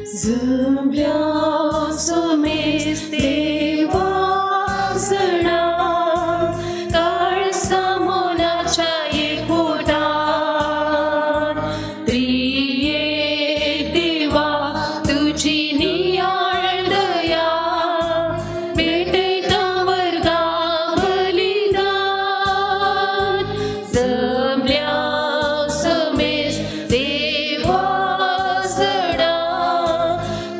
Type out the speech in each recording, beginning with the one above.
जमल्या समेस्त देवा जणा काळसा मोलाच्या एकवटान त्रियेक देवा तुजी नियाळ दया भेटयता वर्गा बलिदान. जमल्या समेस्त देवा जणा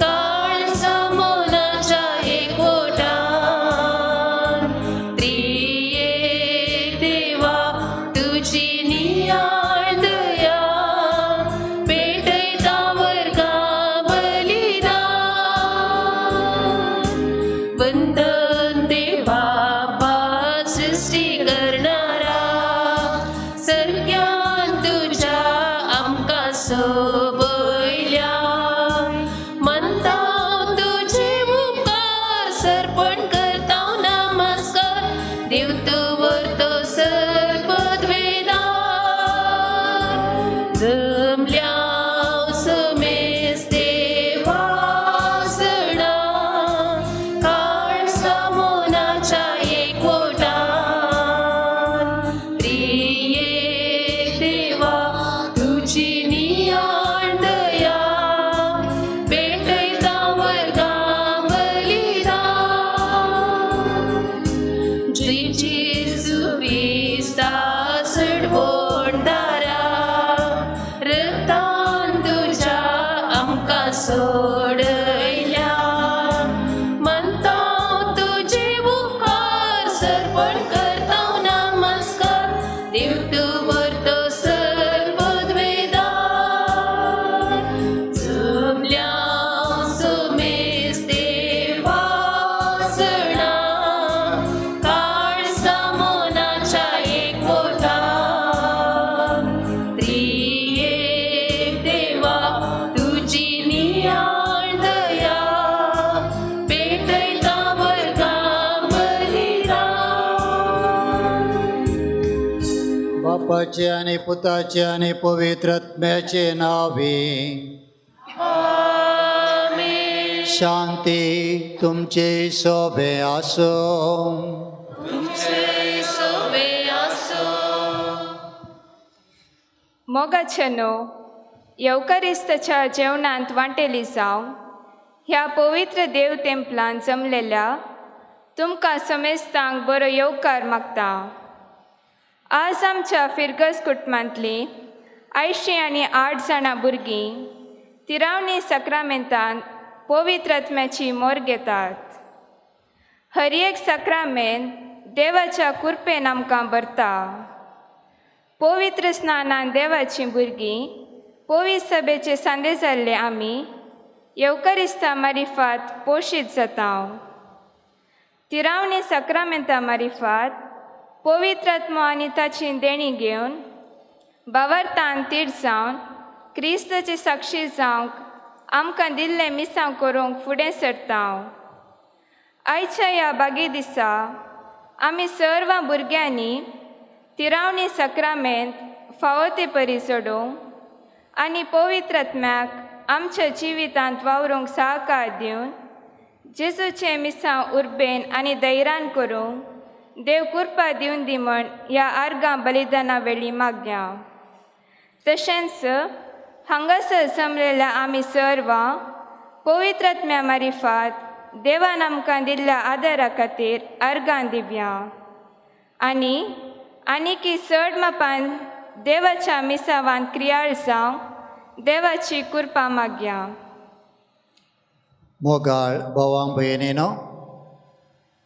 काळसा मोलाच्या एकवटान त्रियेक देवा तुजी नियाळ दया भेटयता वर्गा बलिदान. वंदन देवा सृष्टी करणारा, सर्ग्यान तुज्या आमकां सोबयल्या. मानता तुजे उपकार, सर्पण करता नमस्कार, देव तूं वर्तो सर्वद्वेदान. जमल्या समेस्त देवा जणा काळसा मोलाच्या एकवटान त्रियेक देवा तुजी नियाळ दया भेटयता वर्गा बलिदान. जय जेजू क्रिस्ता सुडवणदारा, रक्तान तुज्या आमकां सोडयल्या. मानता तुजे उपकार, सर्पण करता नमस्कार, देव तूं वर्तो सर्वद्वेदान. जमल्या समेस्त देवा जणा काळसा मोलाच्या एकवटान त्रियेक देवा तुजी नियाळ दया भेटयता वर्गा बलिदान. बापाचे आणि पुताचे आणि पवित्र आत्म्याचे नावे. आमेन. शांती तुमचे सोबे आसो. तुमचे सोबे आसो. मोगाचे न्हू, येवकारिस्ताच्या जेवणांत वांटेली जावं ह्या पवित्र देव तेंपलान जमलेल्या तुमकां समेस्तांक बरो येवकार मागता. आज आमच्या फिरगज कुटुंबांतलीं 88 जाणां भुरगीं तिरावणी साक्रामेंतान पवित्र आत्म्याची मोर घेतात. हर एक साक्रामेंत देवाच्या कुरपेन आमकां भरता. पवित्र स्नानान देवाचीं भुरगीं, पवित्र सभेचे सांदे जाल्ले आमी येवकारिस्ता मारिफात पोशीत जाता. तिरावणी साक्रामेंता मारिफात पवित्र आत्मो आनी ताची देणी घेवन बावरतान तीर जावन क्रिस्ताची साक्षी जावंक आमकां दिल्लें मिसांव करूंक फुडें सरता. आयच्या ह्या बागी दिसा आमी सर्व भुरग्यांनी तिरावणी साक्रामेंत फावो ते परी चडोवंक आनी पवित्र आत्म्याक आमच्या जिवितांत वावरूंक सहकार दिवन जेजूचें मिसांव उर्बेन आनी धैर्यान करूंक देव कृपा दिवन दी म्हण ह्या आर्गां बलिदाना वेळी मागया. तशेंच हांगासर जमलेल्या आमी सर्वां पवित्र आत्म्या मारिफात देवान आमकां दिल्ल्या आदारा खातीर आर्गां दिवया आनी आनीकी चड मापान देवाच्या मिसावान क्रियाळ जावंक देवाची कृपा मागया. मोगाळ भावां भयणीनो,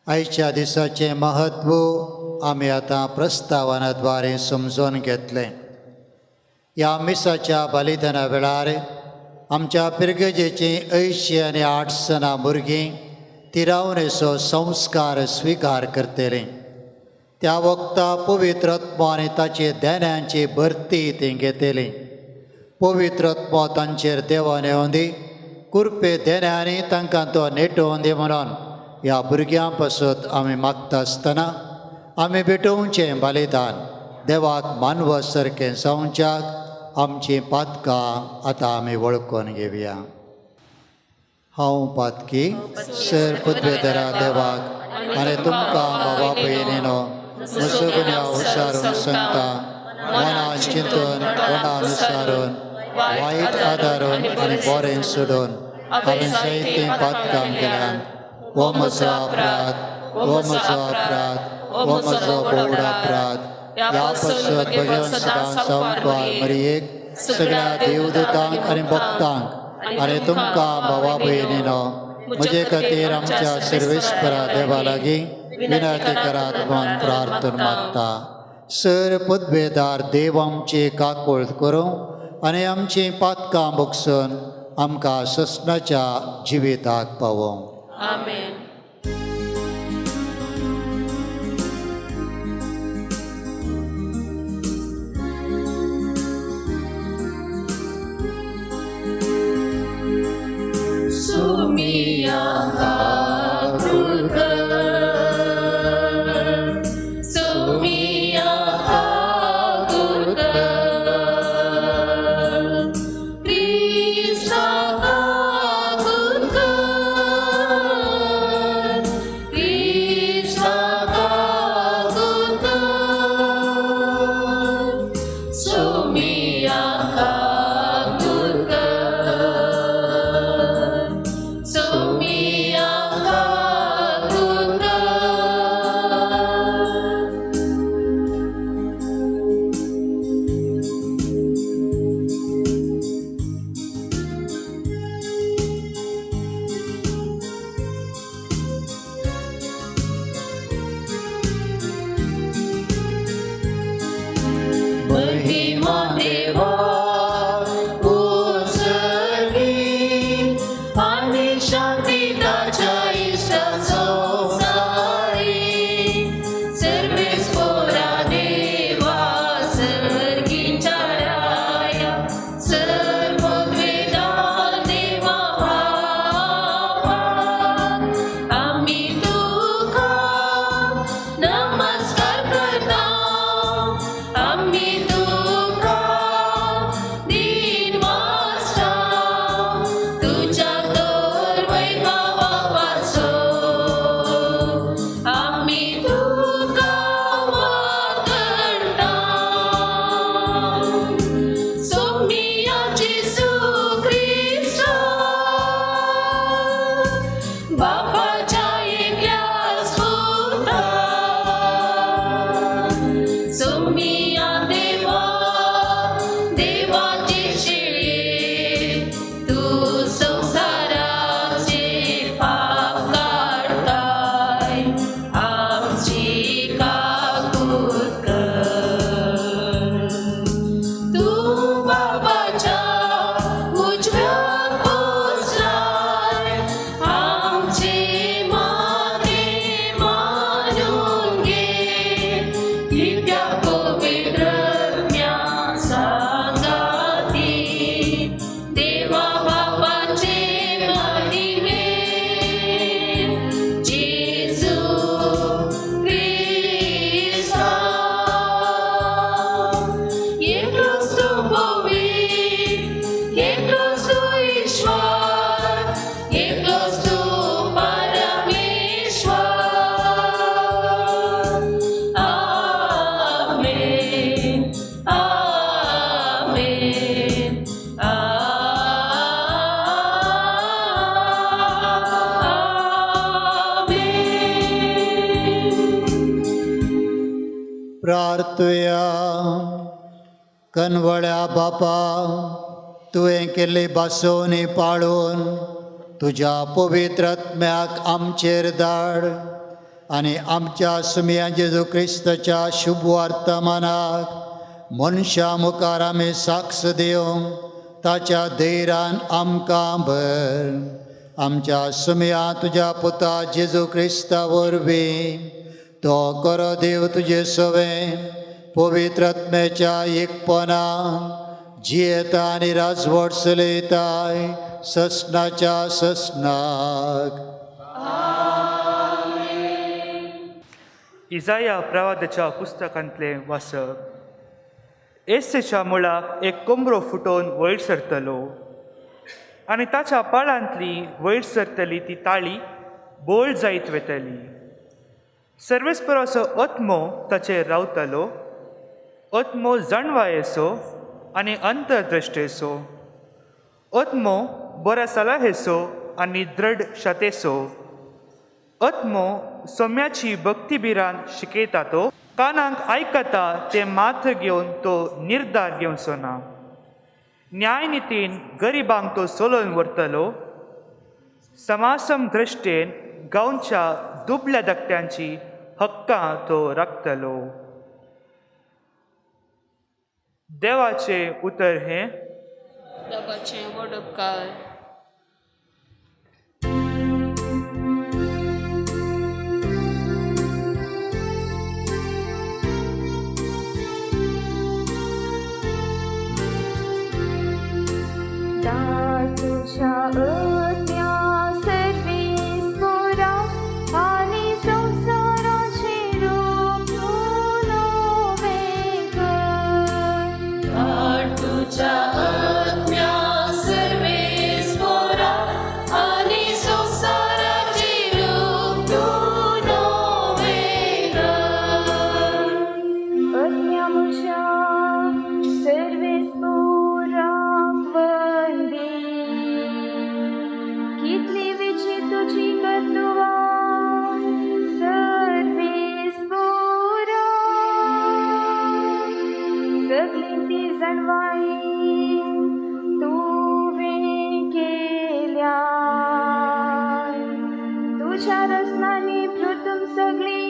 आयच्या दिसाचें महत्व आमी आतां प्रस्तावनाद्वारे समजून घेतलें. ह्या मिसाच्या बलिदाना वेळार आमच्या पिरगजेचीं 88 जाणां भुरगीं तिरावणेचो संस्कार स्विकार करतलीं. त्या वखता पवित्र आत्मो आनी ताचे देण्यांची भरती ती घेतली. पवित्र आत्मो तांचेर देवान येवन दी, कुरपे देण्यांनी तांकां तो नेटोवन दी म्हणून ह्या भुरग्यां पासत आमी मागता आसतना आमी भेटोवचें बलिदान देवाक मानव सारकें जावच्याक आमचीं पातकां आतां आमी वळखून घेवया. हांव पातकी सर पदवेधरा देवाक आनी तुमकां बाबा भयणीनो म्हजो गुन्यांव विचारून सांगता मनान चिंतून कोणान विचारून वायट आदारून आनी बरें सोडून हांवें जायतीं पातकां केल्यान. हो म्हजो अपराध, हो म्हजो अपराध, हो म्हजो भोवड अपराध. ह्या पासत भगवान सदां सावकार मरियेक, सगळ्या देवदूतांक आनी भक्तांक आनी तुमकां भावा भयणीनो म्हजे खातीर आमच्या सर्वेस्परा देवा लागीं विनंती करात म्हूण प्रार्थना मागता. सर पदवेदार देव आमची काकूळ करूं आनी आमचीं पातकां भोगसून आमकां ससनाच्या जिविताक पावोवं. आमेन. सुमिया काकुळकर, सुमिया काकुळकर, क्रिस्ता काकुळकर, क्रिस्ता काकुळकर, सुमिया काकुळकर, सुमिया काकुळकर. महिमा देवा उचली आनी शांती ताच्या इश्टा संवसारी. सर्वेस्पोरा देवा सर्गींच्या राया, सर्वद्वेदा देवा बापा, आमी तुका नमस्कार करता, आमी तुका दिन वाचता, तुज्या तर वैभवा पासून आमी तुका वागणता. सोमिया जेजू क्रिस्ता, बापाच्या एकल्याच पुता, सोमिया देवा देवाचे शेळये, तूं संवसाराचे पाप काडताय, आमची काकूत कर. तूं बापाच्या उजव्या बसलाय, आमचे मागणें मानून घे, कित्याक पवित्र आत्म्या सांगाती देवा बापाचे महिमे जेजू क्रिस्ता. एकलोच तूं पवित्र, एकलोच तूं ईश्वर, एकलोच तूं परमेश्वर. आमेन, आमेन, आमेन. प्रार्थुया. कनवळ्या बापा, तुवें केल्ली भासोवणी पाळून तुज्या पवित्र आत्म्याक आमचेर धाड आनी आमच्या सुमया जेजू क्रिस्ताच्या शुभ वर्तमानाक मनशां मुखार आमी साक्ष दिवंक ताच्या धैर्यान आमकां भर. आमच्या सुमया तुज्या पुता जेजू क्रिस्ता वरवीं, तो करो देव तुजे सवें पवित्र आत्म्याच्या एकपणा जियेता आनी राजवट चलयताय ससनाच्या ससनाक. इजाया प्रवादाच्या पुस्तकांतलें वाचप. येस्सेच्या मुळाक एक कोंबरो फुटोवन वयर सरतलो, आनी ताच्या पाळांतली वयर सरतली ती ताळी बोळ जायत वेतली. सर्वेस्पराचो आत्मो ताचेर रावतलो, आत्मो जाणवायेचो आनी अंतर्दृश्टेचो, आत्मो बऱ्या सलाहेचो आनी दृढ शतेचो, आत्मो सोम्याची भक्ती भिरांत शिकयता तो, कानाक आयकता तें मात घेवन तो निर्धार घेवचो ना. न्यायनितीन गरिबांक तो सोलोवन व्हरतलो, समासम दृश्टेन गांवच्या दुबल्या धाकट्यांची हक्कां तो राखतलो. देवाचें उतर हें. देवाचें व्हड उपकार. दार तुज्या आत्म्या सर्वेस्पोरा आनी संवसाराचें रूप तूं नवें कर. धाड तुज्या आत्म्या सर्वेस्पोरा आनी संवसाराचें रूप तूं नवें कर. आत्म्या म्हज्या सर्वेस्पोराक वंदी, कितली विची तुजी कर्तुवां सर्वेस्पोरा, सगळी ती जाणवाय तुवें केल्या, तुज्या रचनांनी पृथ्वी सगळी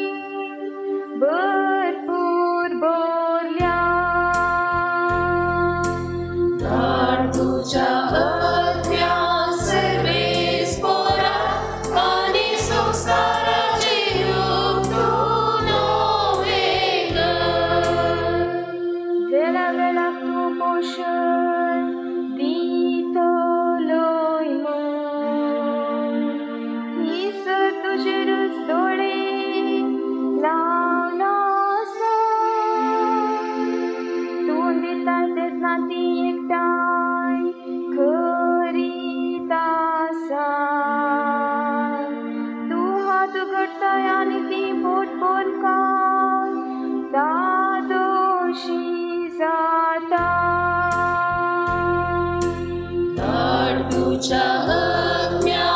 भरपूर भरल्या. धाड तुज्या आत्म्या सर्वेस्पोरा आनी संवसाराचें रूप तूं नवें कर. वेळा वेळाक तूं पोशण दितलोय म्हूण ही सर तुजेरूच दोळे लावन आसा. तूं दिता तेन्ना ती एकठांय करीत आसा. तूं हात उगडटाय आनी ती पोट भरून खावन धादोशी जाता. धाड तुज्या आत्म्या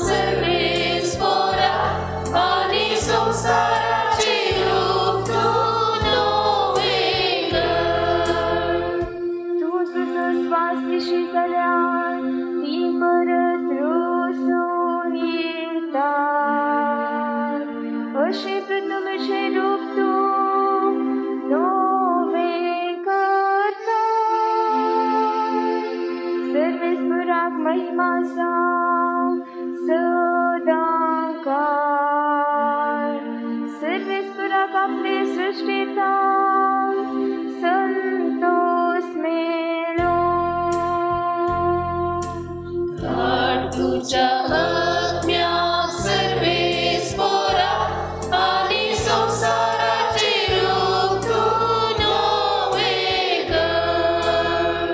सर्वेस्पोरा आनी संवसाराचें रूप तूं नवें कर. तूं तुजो स्वास दिशी जाल्यार ती परत रोसून येता. अशें पृथ्वीचें रूप तूं नवें करता. सर्वेस्पराक महिमा जावं सदां काळ. सर्वेस्पराक आपले सृश्टींत संतोस मेळो. धाड तुज्या आत्म्या सर्वेस्पोरा आनी संवसाराचें रूप तूं नवें कर.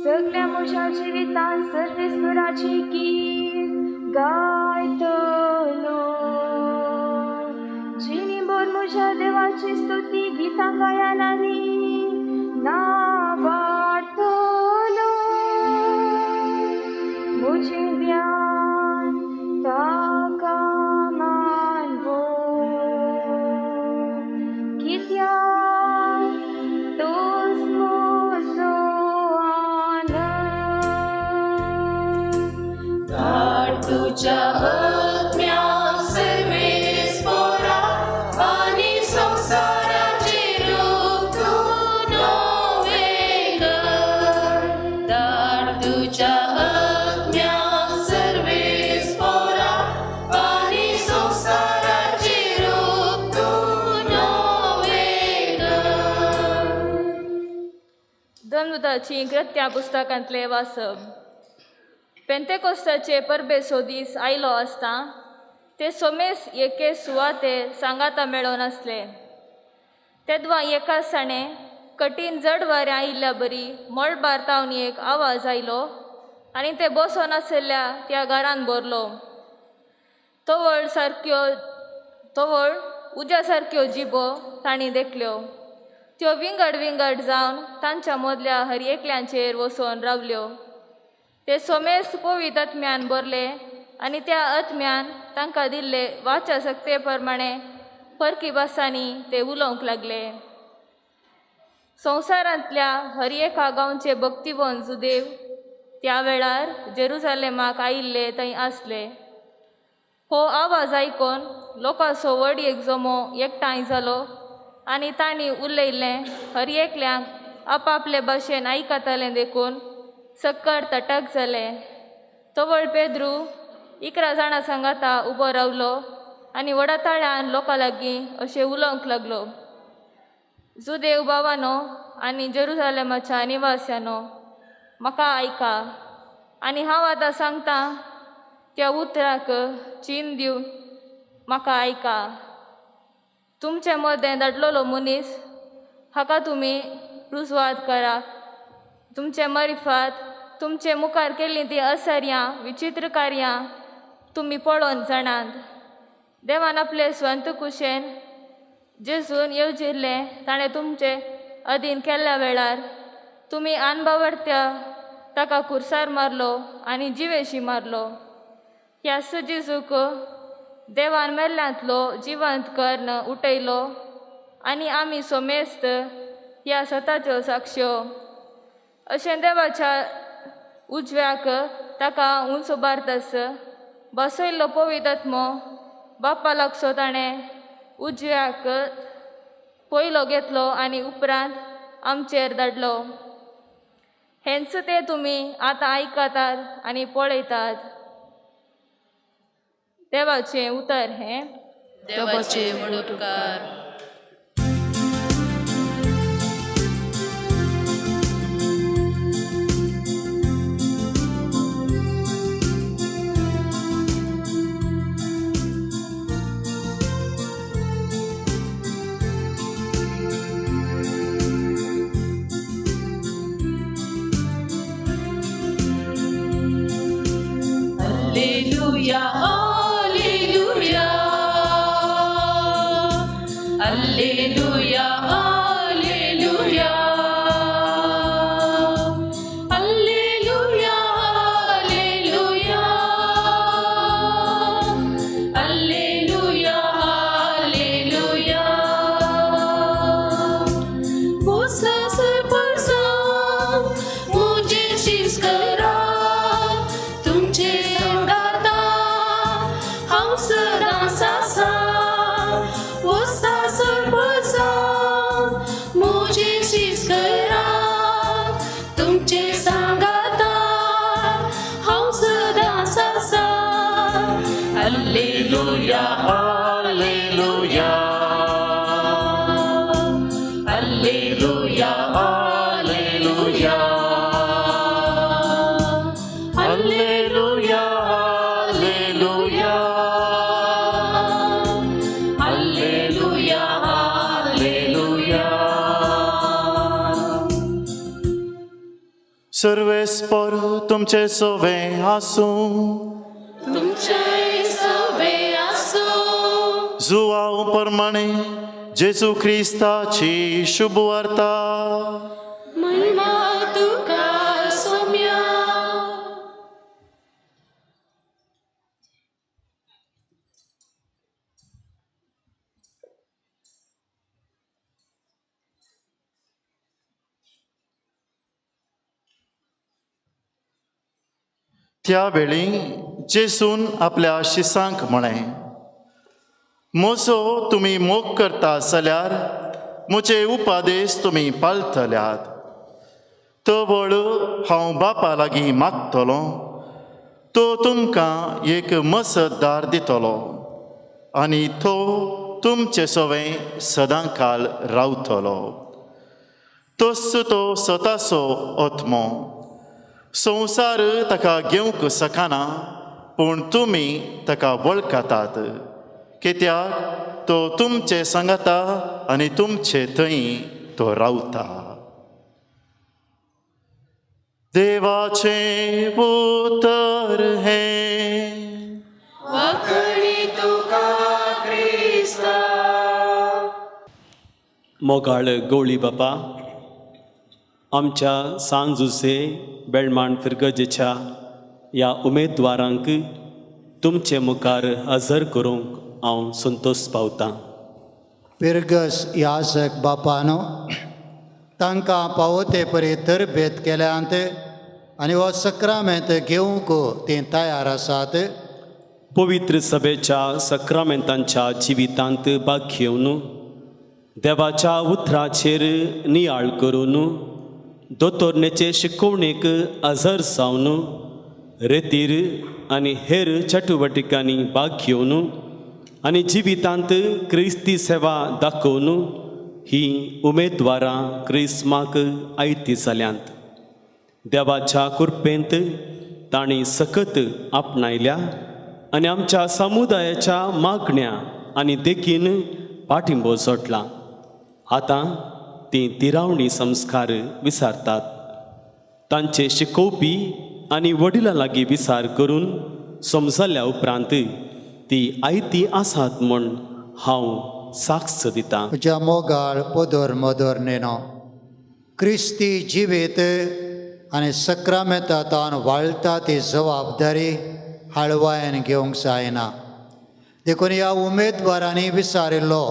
सगळ्या म्हज्या जिवितांत सर्वेस्पराची कीर्त गायतलो. जिणीभर म्हज्या देवाची स्तुती गितां गायनांनी नावाडतलो. म्हजें ध्यान ताका मानवो, कित्याक तोच म्हजो आनंद. धाड तुज्या आत्म्या सर्वेस्पोरा आनी संवसाराचें रूप तूं नवें कर. धाड तुज्या आत्म्या सर्वेस्पोरा आनी संवसाराचें रूप तूं नवें कर. धर्मदूताची कृत्या पुस्तकांतलें वाचप. पेंतेकोस्ताचे परबेचो दीस आयलो आसता ते सोमेस एके सुवातेर सांगाता मेळोन आसले. तेदवा एका साणें कठीण जड वारें आयिल्ल्या बरी मळबार तावन एक आवाज आयलो आनी ते बसोन आशिल्ल्या त्या घरान भरलो. तवळ उज्या सारक्यो जिबो तांणी देखल्यो. त्यो विंगड विंगड जावन तांच्या मदल्या हर एकल्यांचेर वसोन रावल्यो. ते सोमेस्त पवित्र आत्म्यान भरले आनी त्या आत्म्यान तांकां दिल्ले वाचा सक्ते प्रमाणे परकी भासांनी ते उलोवंक लागले. संवसारांतल्या हर एका गांवचे भक्तिवंत जुदेव त्या वेळार जेरुजालेमाक आयिल्ले थंय आसले. हो आवाज आयकून लोकांचो व्हड एक जमो एकठांय जालो आनी तांणी उलयल्लें हर एकल्यांक आपापले भाशेन आयकतालें देखून सक्कर तटक जालें. तवळ पेद्रू 11 जाणां सांगाता उबो रावलो आनी व्हडा ताळ्यान लोकां लागीं अशें उलोवंक लागलो. जुदेव भावानो आनी जेरुजालेमाच्या निवास्यानो, म्हाका आयका आनी हांव आतां सांगता त्या उतराक चीन दिवन म्हाका आयका. तुमचे मदें धाडलेलो मनीस हाका तुमी रुजवात करा. तुमचे मरिफात तुमचे मुखार केल्लीं तीं असर्यां विचित्र कार्यां तुमी पळोवन जाणात. देवान आपले स्वंत कुशेन जेजून येवजिल्लें ताणें तुमचे अधीन केल्ल्या वेळार तुमी आनबावडत्या ताका कुर्सार मारलो आनी जिवेशी मारलो. ह्या जेजूक देवान मेल्ल्यांतलो जिवंत कर्ण उठयलो आनी आमी सोमेस्त ह्या सताच्यो साक्ष्यो. अशें देवाच्या उजव्याक ताका उंच उबारतास बसयल्लो पवित्र आत्मो बाप्पा लागसो ताणें उजव्याक पयलो घेतलो आनी उपरांत आमचेर धाडलो. हेंच ते तुमी आतां आयकतात आनी पळयतात. देवाचें उतर हें. देवाचे म्हूण उपकार. Alleluia, Alleluia, Alleluia, Alleluia, Alleluia, Alleluia, Alleluia, Alleluia. गुस्सा से परसा मुझे शीश करा तुमचे संगाता हांव सदांच आसा. गुस्सा से परसा मुझे शीश करा तुमचे सांगाता हांव सदांच आसा. Alleluia, Alleluia, Alleluia, Alleluia, Alleluia, Alleluia, Alleluia, Alleluia. सर्वेस्पर तुमचे सोवे आसूं. तुमचे सवे आसूं. जुवाव प्रमाणे जेजू क्रिस्ताची शुभ वार्ता. महिमा तुका सोम्या. त्या वेळी जेजून आपल्या शिसांक म्हळें, म्हजो तुमी मोग करता जाल्यार म्हजे उपादेश तुमी पाळटल्यात. तवळ हांव बापा लागीं मागतलो, तो तुमकां एक मसतदार दितलो आनी तो तुमचे सवें सदां काल रावतलो. तोच तो सताचो आत्मो. संवसार ताका घेवंक शकना, पूण तुमी ताका वळखतात, कित्याक तो तुमचे सांगाता आनी तुमचे थंय तो रावता. देवाचें उतर हें. वाकडी तुका क्रिस्ता. मोगाळ गवळी बापा, आमच्या सान जुसे बेळमाण फिरगजेच्या ह्या उमेदवारांक तुमचे मुखार हजर करूंक हांव संतोश पावतां. पिरगस याजक बापानो, तांकां पावो ते परी तरबेत केल्यांत आनी हो सक्रामेंत घेवंक तीं तयार आसात. पवित्र सभेच्या सक्रामेंतांच्या जिवितांत भाग घेवन, देवाच्या उतराचेर नियाळ करून, दोतोरणेचे शिकोवणेक हजर जावन, रेतीर आनी हेर चटुवटिकांनी भाग घेवन आनी जिवितांत क्रिस्ती सेवा दाखोवन ही उमेदवारां क्रिस्माक आयती जाल्यांत. देवाच्या कृपेंत तांणी सकत आपणायल्या आनी आमच्या समुदायाच्या मागण्या आनी देखीन पाठिंबो जोडला. आतां तीं तिरावणी संस्कार विसारतात. तांचे शिकोवपी आनी वडिलां लागीं विचार करून समजल्या उपरांत ती आयती आसात म्हूण हांव साक्ष दितां. म्हज्या मोगाळ पोदोर मोदोर नेनो, क्रिस्ती जिवीत आनी सक्रामेंतान वाळटा ती जबाबदारी हाळवायन घेवंक जायना. देखून ह्या उमेदवारांनी विचारिल्लो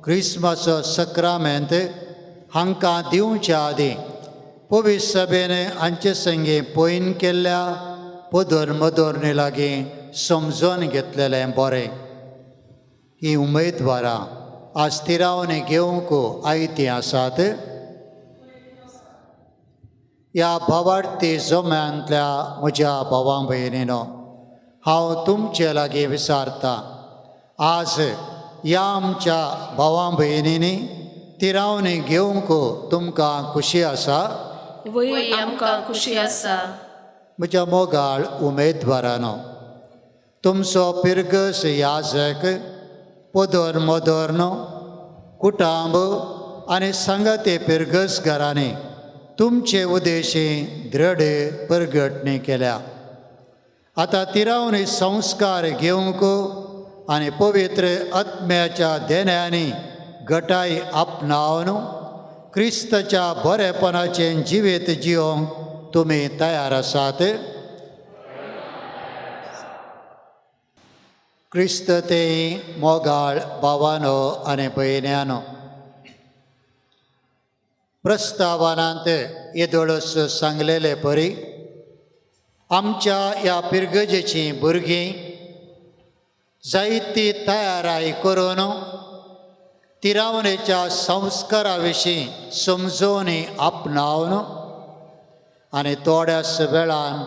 क्रिस्माचो सक्रामेंत हांकां दिवच्या आदीं पवित्र सभेन हांचे संगी पयन केल्ल्या पोदोर मदोरणे लागीं समजून घेतलेलें बरें. ही उमेदवारां आज थिरावणी घेवंक आयतीं आसात. ह्या भावार्थी जम्यांतल्या म्हज्या भावां भयणीनो, हांव तुमचे लागीं विचारतां, आज ह्या आमच्या भावां भयणींनी तिरावणी घेवंक तुमकां खुशी आसा? वय, आमकां खुशी आसा. म्हज्या मोगाळ उमेदवारानो, तुमचो पिरगस याजक, पोदोर मोदोर्नो, कुटांब आनी सांगाते पिरगस घरांनी तुमचे उदेशी दृढ परगटणी केल्या. आतां तिरावणी संस्कार घेवंक आनी पवित्र आत्म्याच्या देण्यांनी गटाय आपणावन क्रिस्ताच्या बरेपणाचें जिवीत जिवंक तुमी तयार आसात? क्रिस्त ते मोगाळ भावानो आनी भयण्यानो, प्रस्तावनांत येदोळस सांगलेले परी आमच्या ह्या पिरगजेचीं भुरगीं जायती तयाराय करून तिरावणेच्या संस्कारा विशीं समजोवणी आपणावन आनी थोड्याच वेळान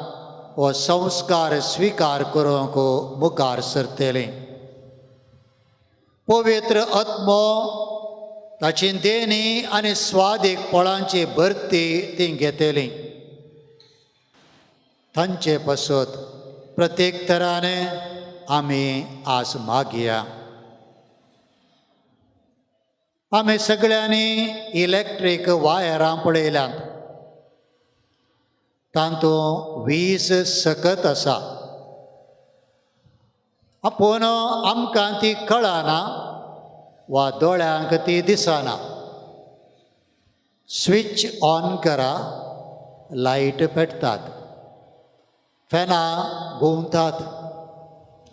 हो संस्कार स्विकार करूंक मुखार सरतलीं. पवित्र आत्मो ताची देणी आनी स्वादीक फळांची भरती ती घेतली. तांचे पासत प्रत्येक तराने आमी आज मागया. आमी सगळ्यांनी इलेक्ट्रीक वायरां पळयल्यांत. तातूंत वीज सकत आसा, पूण आमकां ती कळना वा दोळ्यांक ती दिसना. स्विच ऑन करा, लायट पेटतात, फॅनां घुंवतात.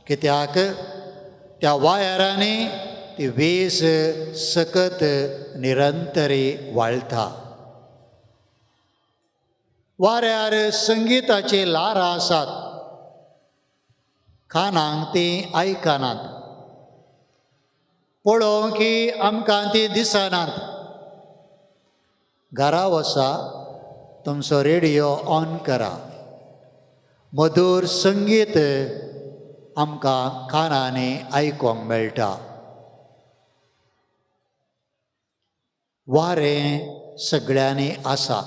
कित्याक त्या वायरांनी ती वीज सकत निरंतरी वाळटा. वाऱ्यार संगिताचीं ल्हारां आसात, कानांक तीं आयकनात, पळोवंक की आमकां ती दिसनात. घरा वसा, तुमचो रेडियो ऑन करा, मधूर संगीत आमकां कानांनी आयकूंक मेळटा. वारें सगळ्यांनी आसा.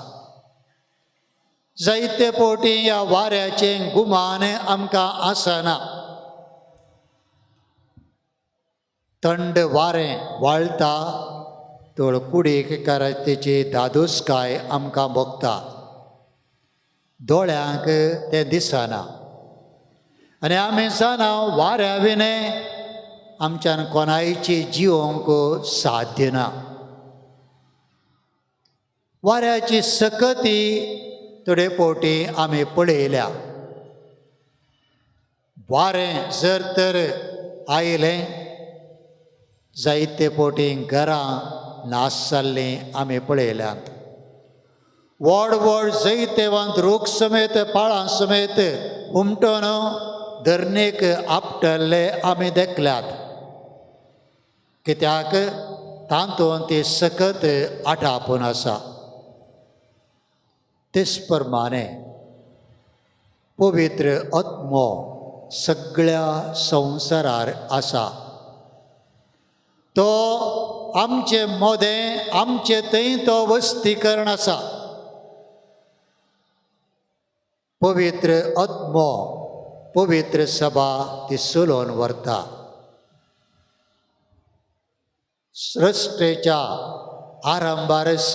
जायते फावटी ह्या वाऱ्याचें गुमान आमकां आसना. थंड वारें वाळटा तळ कुडीक करातेची धादोसकाय आमकां भोगता. दोळ्यांक तें दिसना आनी आमी जाणा वाऱ्या विणें आमच्यान कोणायची जिवंक साध्य ना. वाऱ्याची सकती थोडे फावटी आमी पळयल्या. वारें जर तर आयलें जायते फावटी घरां नाश जाल्लीं आमी पळयल्यांत. व्हड व्हड जैतेवांत रूख समेत पाळां समेत हुमटून धरणीक आपटल्ले आमी देखल्यात, कित्याक तातूंत ती सकत आटापून आसा. तेच प्रमाणे पवित्र आत्मो सगळ्या संवसारार आसा. तो आमचे मोदें आमचे थंय तो वस्तीकरण आसा. पवित्र आत्मो पवित्र सभा ती चलोवन व्हरता. सृश्टेच्या आरंभारच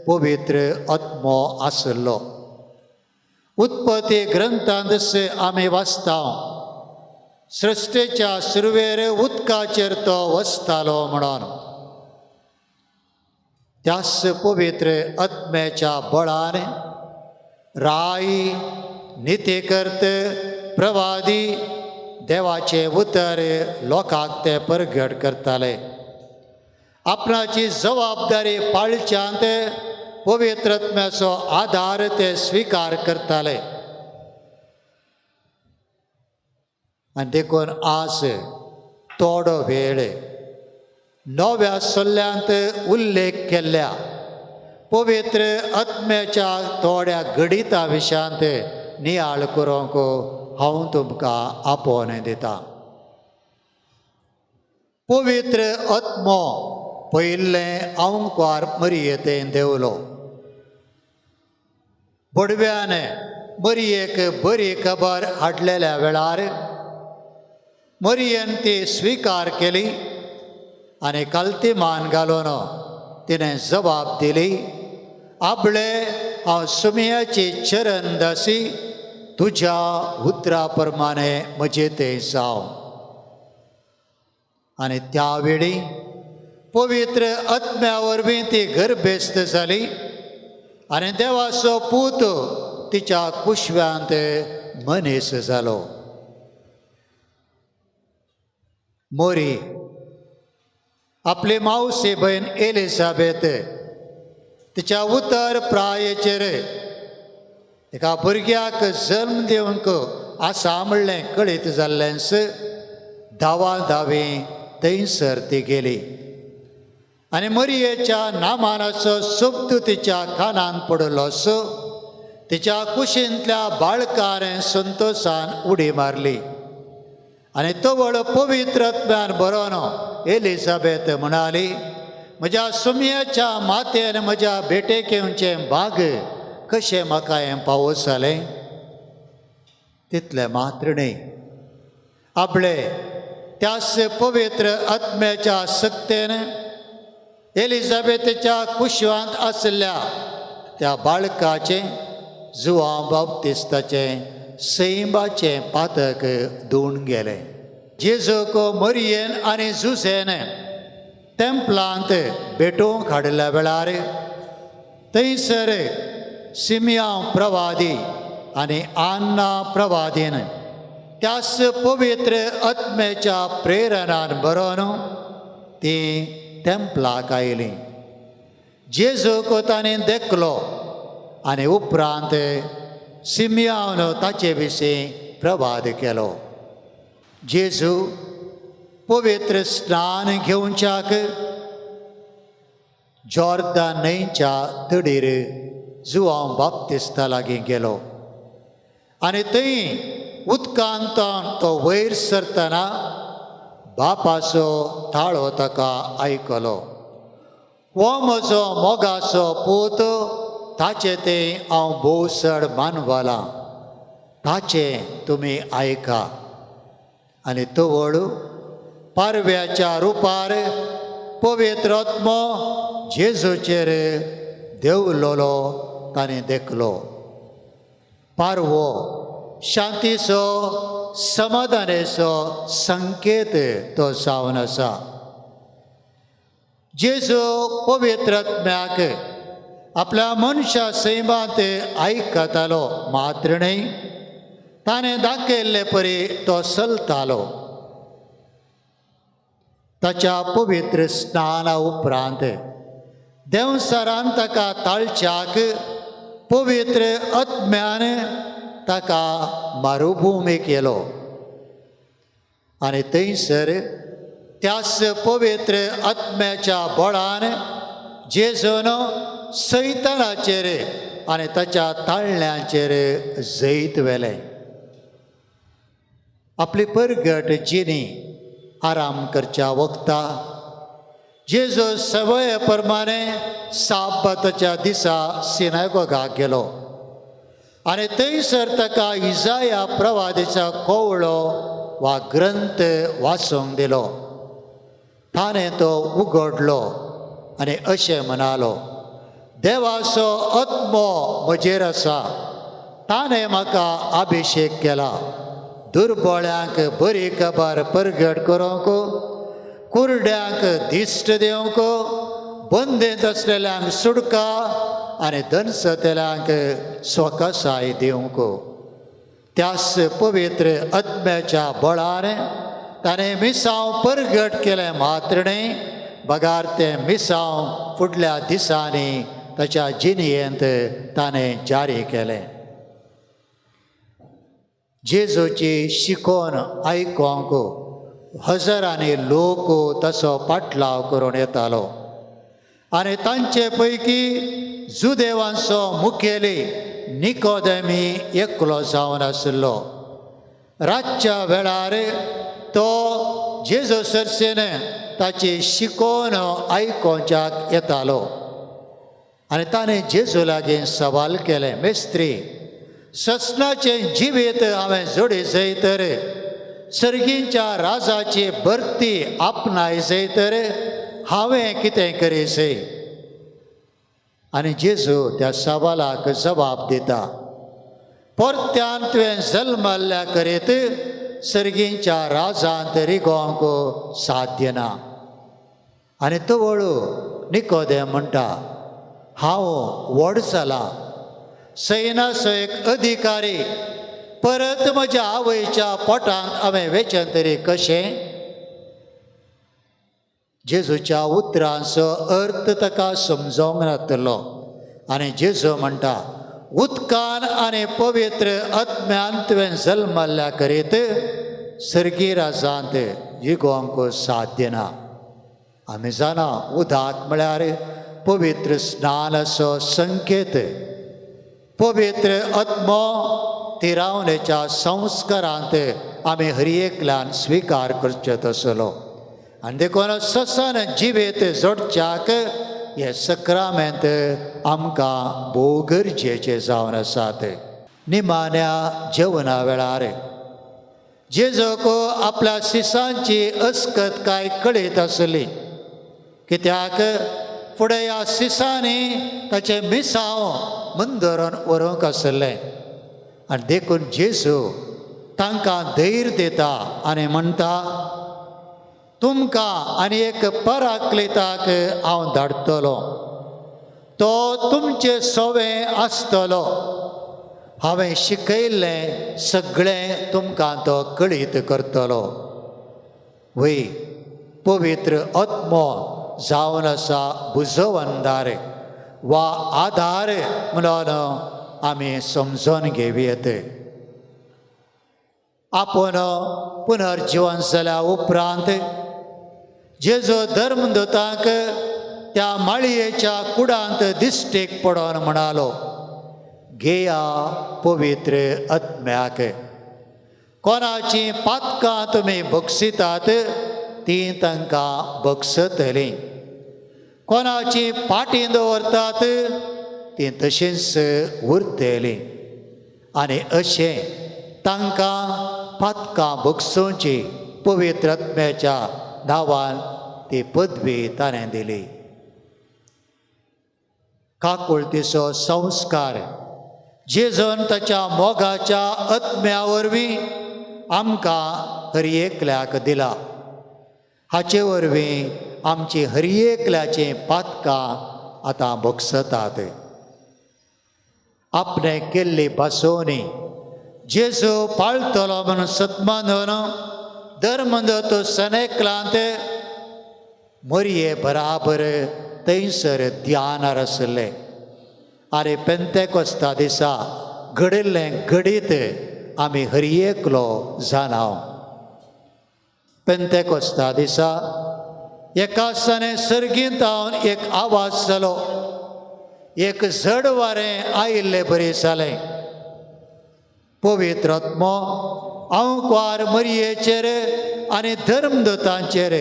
पवित्र आत्मो आसलो. उत्पत्ती ग्रंथांत आमी वाचता, सृश्टेच्या सुरवेर उदकाचेर तो वसतालो म्हणून. त्याच पवित्र आत्म्याच्या बळान राय, नितीकर्त, प्रवादी देवाचें उतर लोकांक ते परगट करताले. आपणाची जबाबदारी पाळच्यांत पवित्र आत्म्याचो आदार ते स्विकार करताले. आनी देखून आज थोडो वेळ नव्या सल्ल्यांत उल्लेख केल्ल्या पवित्र आत्म्याच्या थोड्या घडिता विशयांत नियाळ करूंक हांव तुमकां आपोवन दितां. पवित्र आत्मो पयिल्लें आंवकार मरयेतें देंवलो. बडव्यान मरयेक बरी खबर हाडलेल्या वेळार मरयेन ती स्विकार केली आनी कालती मान घालून तिणें जबाब दिली, आपले हांव सुमयाची चरणदासी, तुज्या उतरा प्रमाणे म्हजें तें जावं. आनी त्या वेळी पवित्र आत्म्या वरवीं ती गर्भेस्त जाली आनी देवाचो पूत तिच्या कुशव्यांत मनीस जालो. मोरी आपली मावशी भयण एलिझाबेथ तिच्या उतर प्रायेचेर एका भुरग्याक जल्म दिवंक आसा म्हणलें कळीत जाल्लेंच धांवा धांवी थंयसर ती गेली आनी मरयेच्या नामानाचो शब्द तिच्या कानान पडलोस तिच्या कुशींतल्या बाळकान संतोशान उडी मारली आनी तवळ पवित्र आत्म्यान बरोवन एलिझाबेथ म्हणाली, म्हज्या सुमयाच्या मातेन म्हज्या भेटेक येवचें भाग कशें म्हाका हें पावस जालें. तितलें मात्र न्हय, आपले त्याच पवित्र आत्म्याच्या सक्तेन एलिझाबेथेच्या कुशवांत आशिल्ल्या त्या बाळकाचें जुवांव बाप्तिस्ताचें सैंबाचें पातक धुवन गेलें. जेजूक मरयेन आनी जुझेन तेंपलांत भेटोवंक हाडिल्ल्या वेळार थंयसर सिमियांव प्रवादी आनी आन्ना प्रवादीन त्याच पवित्र आत्म्याच्या प्रेरणान बरोवन ती तेंपलाक आयलीं. जेजूक ताणें देखलो आनी उपरांत सिमियांवन ताचे विशीं प्रवाद केलो. जेजू पवित्र स्नान घेवच्याक जॉर्दान न्हंयच्या तडीर जुवांव बाप्तिस्ता लागीं गेलो आनी थंय उदकांत तो वयर सरतना बापाचो ताळो ताका आयकलो. हो म्हजो मोगाचो पूत, ताचें तें हांव भोव चड मानवलां, ताचें तुमी आयका. आनी तवळ पारव्याच्या रुपार पवित्र आत्मो जेजूचेर देंवलोलो ताणें देखलो. पारवो शांतीचो समाधानेचो संकेत तो जावन आसा. जेजू पवित्र आत्म्याक आपल्या मनशा सैमांत आयकतालो मात्र न्हय, ताणें दाखयल्ले परी तो चलतालो. ताच्या पवित्र स्नाना उपरांत देंवचारान ताका ताळच्याक पवित्र आत्म्यान ताका मारुभुमी केलो आनी थंयसर त्याच पवित्र आत्म्याच्या बळान जेजून सैतानाचेर आनी ताच्या ताळण्यांचेर जैत व्हेलें. आपली परगट जिणी आराम करच्या वखता जेजू सवये प्रमाणे साबाताच्या दिसा सिनागोगाक गेलो आनी थंयसर ताका इजाया प्रवादीचो कोवळो वा ग्रंथ वाचूंक दिलो. ताणें तो उगडलो आनी अशें म्हणालो, देवाचो आत्मो म्हजेर आसा, ताणें म्हाका अभिशेक केला दुर्बळ्यांक बरी खबर परगट करूंक, कुरड्यांक दिश्ट दिवंक, बंदेंत आसलेल्यांक सुटका आनी दनसतेल्यांक स्वकसाय दिवंक. त्याच पवित्र आत्म्याच्या बळान ताणें मिसांव परगट केलें मात्र न्हय, बगार तें मिसांव फुडल्या दिसांनी ताच्या जिणयेंत ताणें जारी केलें. जेजूची शिकोवन आयकोंक हजारांनी लोक ताचो पाटलाव करून येतालो आनी तांचे पैकी जुदेवांचो मुखेली निकोदेमी एकलो जावन आशिल्लो. रातच्या वेळार तो जेजू सरसेन ताची शिकोवन आयकोवच्याक येतालो आनी ताणें जेजू लागीं सवाल केलें, मेस्त्री, ससनाचें जिवीत हांवें जोडी जाय तर, सर्गींच्या राजाची भरती आपणाय जाय तर हांवें कितें करी जाय? आनी जेजू त्या सवालाक जबाब दिता, परत्यान तुवें जल्मल्ल्या करीत सर्गींच्या राजांत रिगोवंक साध्य ना. आनी तवळू निकोदे म्हणटा, हांव व्हड जालां, सैनाचो एक अधिकारी, परत म्हज्या आवयच्या पोटांत हांवें वेचें तरी कशें? जेजूच्या उतरांचो अर्थ ताका समजोंक नातलो आनी जेजू म्हणटा, उदकान आनी पवित्र आत्म्यान तुवें जल्मल्ल्या करीत सर्गी राजांत जिगोवंक साध्य ना. आमी जाणा उदक म्हळ्यार पवित्र स्नानाचो संकेत. पवित्र आत्मो तिरावणेच्या संस्कारांत आमी हर एकल्यान स्विकार करचे तसलो आनी देखून ससन जिवीत जोडच्याक हे सक्रामेंत आमकां भोव गरजेचे जावन आसात. निमाण्या जेवणा वेळार जेजूक आपल्या सिसांची अस्कत काय कळीत आसली, कित्याक फुडें ह्या सिसांनी ताचें मिसांव मंदरून व्हरूंक आसलें आनी देखून जेजू तांकां धैर्य दिता आनी म्हणटा, तुमकां आनी एक पराक्लिताक हांव धाडटलो, तो तुमचे सोवे आसतलो, हांवें शिकयल्लें सगळें तुमकां तो कळीत करतलो. वय पवित्र आत्मो जावन आसा बुजवंदार वा आधार म्हणून आमी समजून घेवयेत. आपूण पुनर्जिवन जाल्या उपरांत जेजू धर्मदूतांक त्या माळयेच्या कुडांत दिश्टीक पडोन म्हणालो, घेया पवित्र आत्म्याक, कोणाचीं पातकां तुमी बक्षितात तीं तांकां बक्षतलीं, कोणाची पाटी दवरतात तीं तशींच उरतलीं. आनी अशें तांकां पातकां बक्षोवची पवित्र आत्म्याच्या नांवान ती पदवी ताणें दिली. काकुळतीचो संस्कार जेजून ताच्या मोगाच्या आत्म्या वरवीं आमकां हर एकल्याक दिला. हाचे वरवीं आमची हर एकल्याचीं पातकां आतां भोगसतात. आपणे केल्ली भासोवणी जेजू पाळटलो म्हणून सतमानून धर्मदूत सनेकलांत मरये बराबर थंयसर ध्यानार आसले आनी पेंतेकोस्ता दिसा घडिल्लें घडीत आमी हर एकलो जाणाव. पेंतेकोस्ता दिसा एका सने सर्गींत एक आवाज जालो, एक झड वारें आयिल्ले बरी जालें. पवित्र आत्मो आंकवार मरयेचेर आनी धर्मदूतांचेर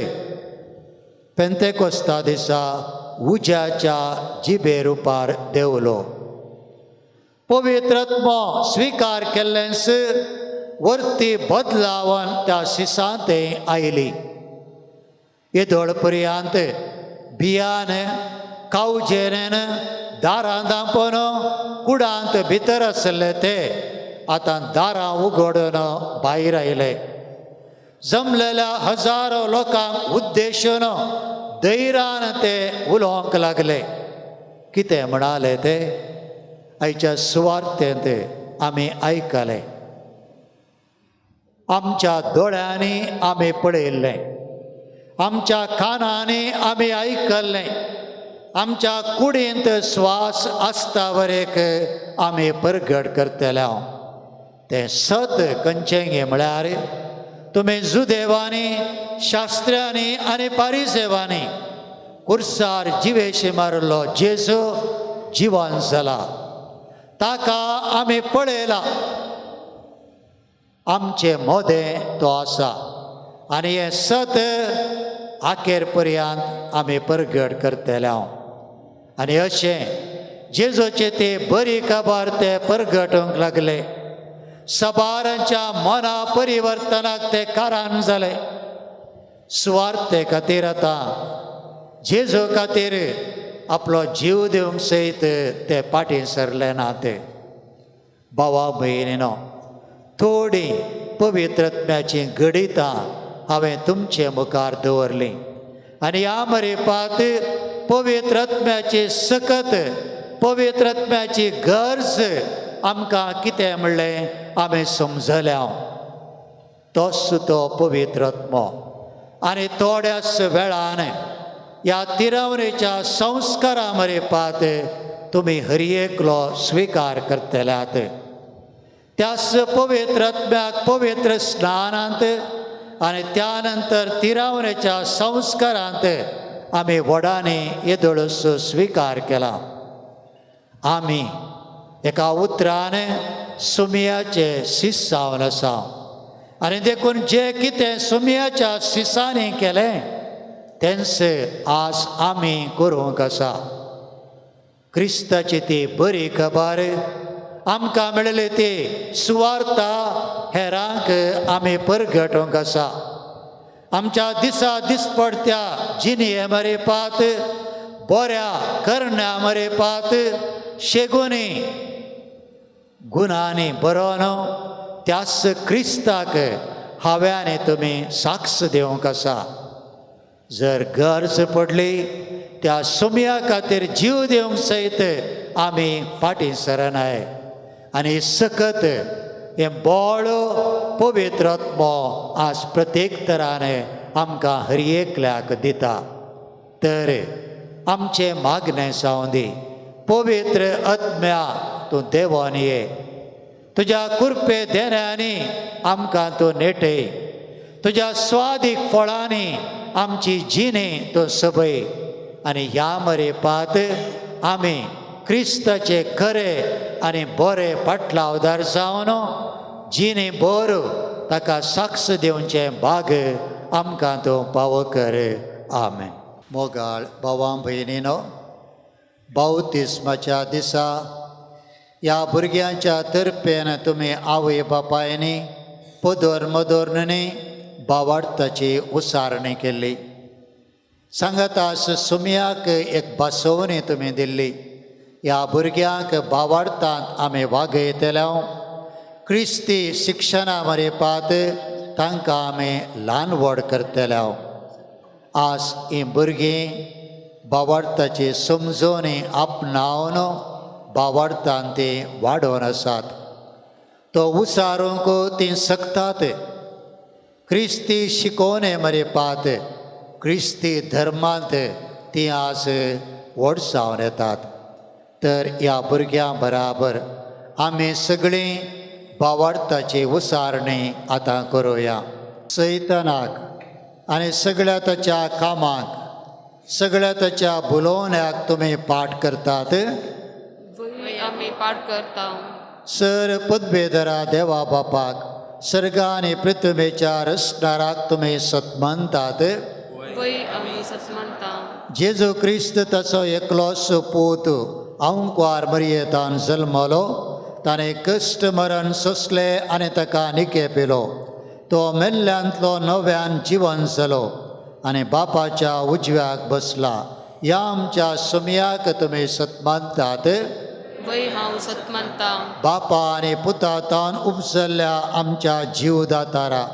पेंतेकोस्ता दिसा उज्याच्या जिबे रुपार देंवलो. पवित्र आत्मो स्विकार केल्लेंच वर्ती बदलावन त्या सिसांत आयली. येदोळ पर्यंत बियान कावजेरेन दारां दांपून कुडांत भितर आसले ते आतां दारां उगडून भायर आयले. जमलेल्या हजारो लोकांक उद्देशून धैर्यान ते उलोवंक लागले. कितें म्हणाले ते आयच्या सुवार्थेंत आमी आयकले. आमच्या दोळ्यांनी आमी पळयल्लें, आमच्या कानांनी आमी आयकल्लें, आमच्या कुडींत स्वास आसता वरेक आमी परगट करतले. तें सत खंयचें गे म्हळ्यार तुमी जुदेवांनी, शास्त्र्यांनी आनी पारिसेवांनी कुर्सार जिवेशी मारलो जेजू जिवन जाला, ताका आमी पळयला, आमचे मोदें तो आसा आनी हें सत आखेर पर्यंत आमी परगट करतले. आनी अशें जेजूचे ते बरी खबर ते परगटूंक लागले. सबारांच्या मना परिवर्तनाक ते कारण जाले. सुवार्थे खातीर आतां जेजू खातीर आपलो जीव दिवंक सयत ते फाटीं सरले ना. ते भावा भयणीनो, थोडीं पवित्रत्म्याचीं घडितां हांवें तुमचे मुखार दवरलीं आनी ह्या मरेपात पवित्रत्म्याची सकत, पवित्रत्म्याची गरज आमकां कितें म्हणलें आमी समजल्या. तोच तो पवित्रत्मो आनी थोड्याच वेळान ह्या तिरवणेच्या संस्कारा मरेपात तुमी हर एकलो स्विकार करतल्यात. त्याच पवित्रत्म्याक पवित्र स्नानांत आनी त्या नंतर तिरावणेच्या संस्कारांत आमी व्हडांनी येदोळस स्विकार केला. आमी एका उतरान सुमयाचे सीस जावन आसा आनी देखून जें कितें सुमयाच्या सिसांनी केलें तेंच आज आमी करूंक आसा. क्रिस्ताची ती बरी खबर आमकां मेळिल्ली ती सुवार्ता हेरांक आमी परगटूंक आसा. आमच्या दिसा दिसपडत्या जिणये मरेपात, बऱ्या करण्या मरेपात, शेगुनी गुणांनी बरोवन त्याच क्रिस्ताक हांवें तुमी साक्ष दिवंक आसा. जर गरज पडली त्या सुमया खातीर जीव दिवंक सयत आमी फाटीं सरनाय आनी सकत हें बळ पवित्र आत्मो आज प्रत्येक तरान आमकां हर एकल्याक दिता. तर आमचें मागणें जावं दी, पवित्र आत्म्या तूं देवान ये, तुज्या कुरपे देण्यांनी आमकां तूं नेटय, तुज्या स्वादीक फळांनी आमची जिणे तूं सबय आनी ह्या मरेपात आमी क्रिस्ताचे खरे आनी बरे पाटलावदार जावन जिणे बर ताका साक्ष दिवचें भाग आमकां तूं पावो कर. आमेन. मोगाळ भावां भयणीनो, बावतिस्माच्या दिसा ह्या भुरग्यांच्या तर्पेन तुमी आवय बापायनी पदर मदोरनी बावार्थाची उसारणी केल्ली. सांगातास सुमयाक एक बसोवणी तुमी दिल्ली. ह्या भुरग्यांक बावाडटात आमी वागयतले. क्रिस्ती शिक्षणा मरेपात तांकां आमी ल्हान व्हड करतले. आज हीं भुरगीं बावाडताची समजोवणी आपणावन बावाडतान तीं वाडोवन आसात. तो उसारूंक तीं शकतात. क्रिस्ती शिकोवणे मरेपात क्रिस्ती धर्मांत तीं आज व्हड जावन येतात. तर ह्या भुरग्यां बराबर आमी सगळीं बावाडताची उसारणी आतां करुया. सैतानाक आनी सगळ्या ताच्या कामाक, सगळ्या ताच्या बोलोवण्याक तुमी पाठ करतात. वय आमी पाठ करता. सर पदवेधरा देवा बापाक, सर्गा आनी पृथ्वीच्या रचणाराक तुमी सतमानतात. वय आमी सतमानता. जेजू क्रिस्त ताचो एकलोच पूत आंकवार मरियेतान जल्मलो. ताणें कश्ट मरण सोंसलें आनी ताका निके पिलो. तो मेल्ल्यांतलो नव्यान जिवन जालो आनी बापाच्या उजव्याक बसला. ह्या आमच्या सुमयाक तुमी सतमानतात. वय हांव सतमानता. बापा आनी पुतातान उपजल्ल्या आमच्या जीवदातारा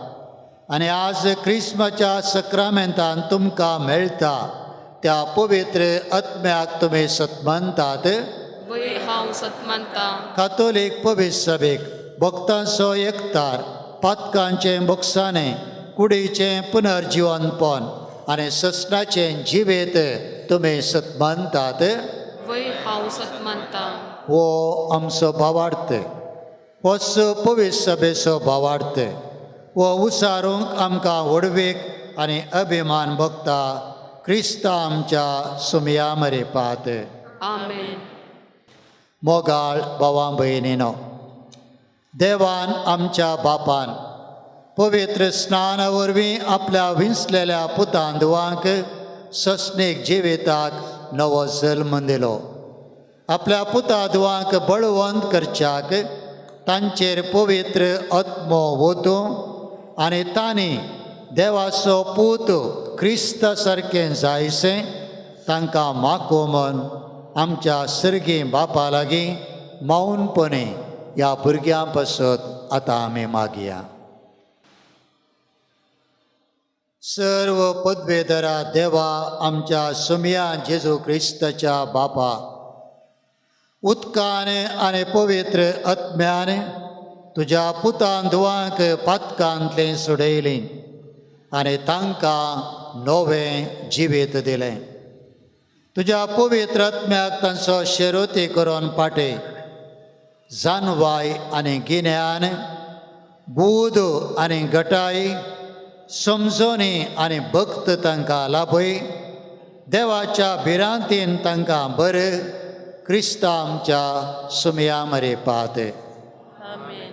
आनी आज क्रिस्माच्या सक्रामेंतान तुमकां मेळटा त्या पवित्र आत्म्याक तुमी सतमानतात. वय हांव सतमानता. कातोलीक पवित्र सभेक भक्तांचो एकतार, पातकांचें बोगसाणें, कुडीचें पुनर्जिवनपण आनी ससनाचें जिवेत तुमी सतमानतात. वय हांव सतमानता. हो आमचो भावार्थ, होच पवित्र सभेचो भावार्थ. हो उसारूंक आमकां व्हडवीक आनी अभिमान भोगता. क्रिस्ता आमच्या सुमया मरेपात. आमेन. मोगाळ भावां भयणीनो, देवान आमच्या बापान पवित्र स्नाना वरवीं आपल्या विंचलेल्या पुतान धुवांक सस्नीक जिविताक नवो जल्म दिलो. आपल्या पुता धुवांक बळवंत करच्याक तांचेर पवित्र आत्मो वतूं आनी तांणी देवाचो पूत क्रिस्ता सारकें जायसें तांकां माको म्हण आमच्या सर्गी बापा लागीं मौनपणे ह्या भुरग्यां पासत आतां आमी मागया. सर्व पदवेधरा देवा आमच्या सुमया जेजू क्रिस्ताच्या बापा, उदकान आनी पवित्र आत्म्यान तुज्या पुतान धुवांक पातकांतलें सोडयलीं आनी तांकां नवें जिवीत दिलें. तुज्या पवित्र आत्म्याक तांचो शेरोती करून पाटे जानवाय आनी गिन्यान, बूद आनी गटाय, समजोणी आनी भक्त तांकां लाभय. देवाच्या भिरांतीन तांकां बरें क्रिस्ता आमच्या सुमया मरेपात. आमेन.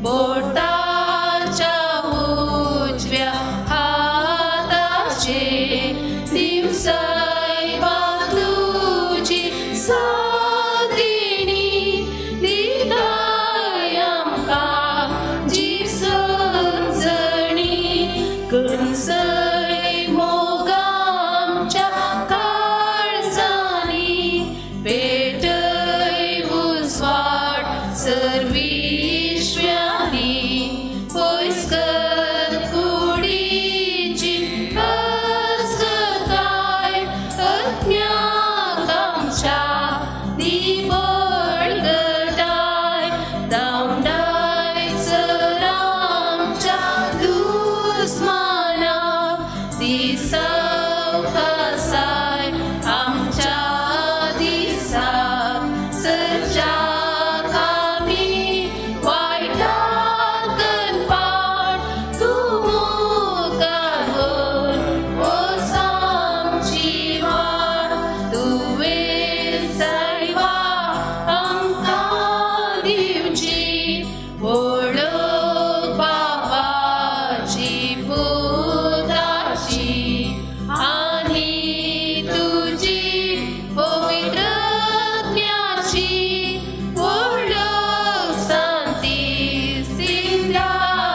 बोटाच्या उजव्या हाताचे. सवकासाय आमच्या दिसाक सरच्याक आमी वायटाकन पाट तूं मुखार व्हर वस आमची वाट तुवें सायबा आमकां दिवची वळख बापाची पुताची आनी तुजी पवित्र आत्म्याची वळख सांती सिंधारीची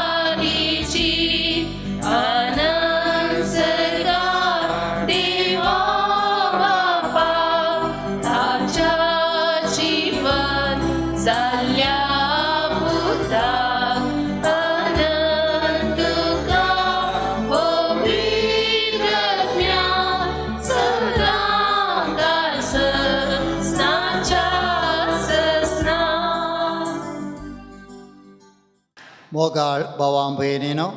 आनंद सरकार देवा बापा ताच्या जीवन जाल्ल्या पुताक अनंत तुका पवित्र आत्म्या सदांकाळ ससनाच्या ससना. मोगाळ भावां भयणीनो,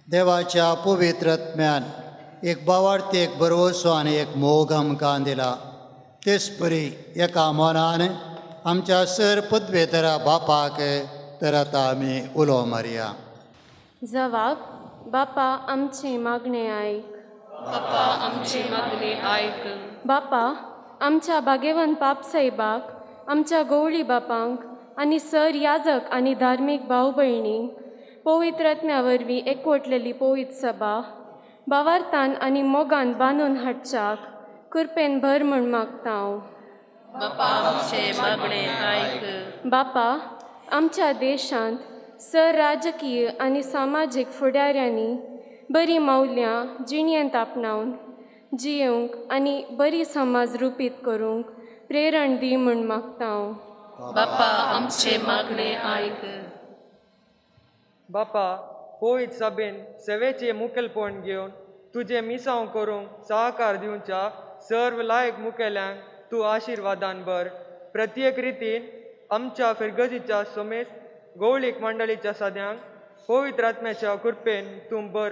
देवाच्या पवित्र आत्म्यान एक बावार्थ, एक भरवसो आनी एक मोग आमकां दिला. तेच परी एका मनान आमच्या सर पदवेतरा बापाक तर आतां आमी उलो मारया. जवाब: बापा, आमचे मागणें आयक. बापा, आमचे मागणे आयक. बापा, आमच्या भागेवन पाप साहेबाक, आमच्या गवळी बापांक आनी सर याजक आनी धार्मीक भाव भयणींक पवित्र आत्म्या वरवीं एकवटलेली पवित्र सभा भावार्थान आनी मोगान बांदून हाडच्याक कृपेन भर म्हूण मागता हांव. बापा, आमचे मागणे आयक. बापा, आमच्या देशांत सर राजकीय आनी सामाजीक फुडाऱ्यांनी बरीं मौल्यां जिणेंत आपणावन जियेवंक आनी बरी समाज रुपीत करूंक प्रेरण दी म्हूण मागता हांव. बापा, आमचे मागणे आयक. बापा, पवित्र सभेन सेवेचें मुखेलपण घेवन तुजें मिसांव करूंक सहकार दिवच्या सर्व लायक मुखेल्यांक तूं आशिर्वादान भर. प्रत्येक रितीन आमच्या फिरगजीच्या सोमेस गवळीक मंडळीच्या सद्यांक पवित्र आत्म्याच्या कृपेन तूं भर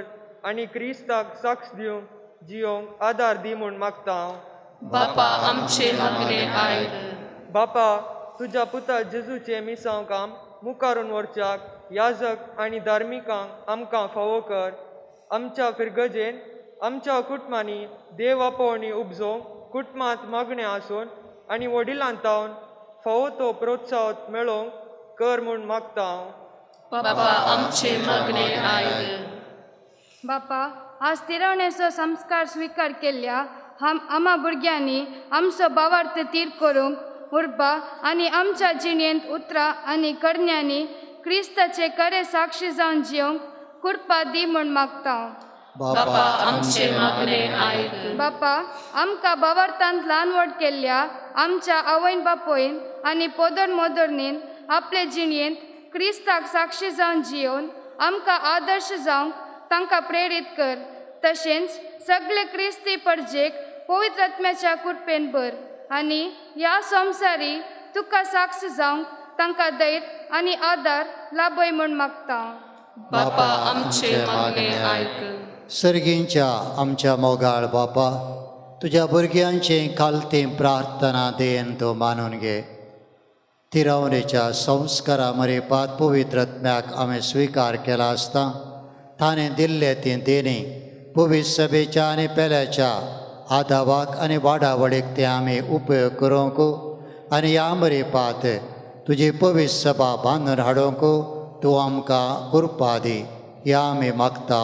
आनी क्रिस्ताक साक्ष दिवंक जियोंक आदार दी म्हूण मागता हांव. बापा, आमचे मागणे आयक. बापा, तुज्या पुता जेजूचें मिसांव काम मुखारून व्हरच्याक याजक आनी धार्मिकांक आमकां फावो कर. आमच्या फिरगजेन आमच्या कुटुंबांनी देव आपोवणी उपजोवंक कुटुंबांत मागणें आसून आनी वडिलां तावन फावो तो प्रोत्साहन मेळोवंक कर म्हूण मागता हांव. बापा, आमचे मागणे आयक. बापा, आज तिरवणेचो संस्कार स्विकार केल्ल्या आमा भुरग्यांनी आमचो भावार्थ तीर करूंक उर्बा आनी आमच्या जिणेंत उतरां आनी करण्यांनी क्रिस्ताचे खरे साक्षी जावन जियोंक कृपा दी म्हूण मागता. बापा, आमचे मागणे आयक. बापा, आमकां भावार्थांत ल्हान व्हड केल्ल्या आमच्या आवयन बापोयन आनी पोदोर मोदोरणीन आपले जिणेंत क्रिस्ताक साक्षी जावन जियोवन आमकां आदर्श जावंक तांकां प्रेरीत कर. तशेंच सगळे क्रिस्ती परजेक पवित्र आत्म्याच्या कृपेन भर आनी ह्या संवसारी तुका साक्ष जावंक तांकां धैर्य आनी आदार लाभय म्हूण मागता. बापा, आमचे मागणे आयक. सर्गींच्या आमच्या मोगाळ बापा, तुज्या भुरग्यांची खालती प्रार्थना then तूं मानून घे. तिरवणेच्या संस्कारा मरेपात पवित्र आत्म्याक आमी स्विकार केला आसता, ताणें दिल्ले ती देणी पवित्र सभेच्या आनी पेल्याच्या आदावाक आनी वाडावडीक ते आमी उपयोग करूंक आनी ह्या मरेपात तुजी पवित्र सभा बांदून हाडूंक तूं आमकां कृपा दी. ह्या आमी मागता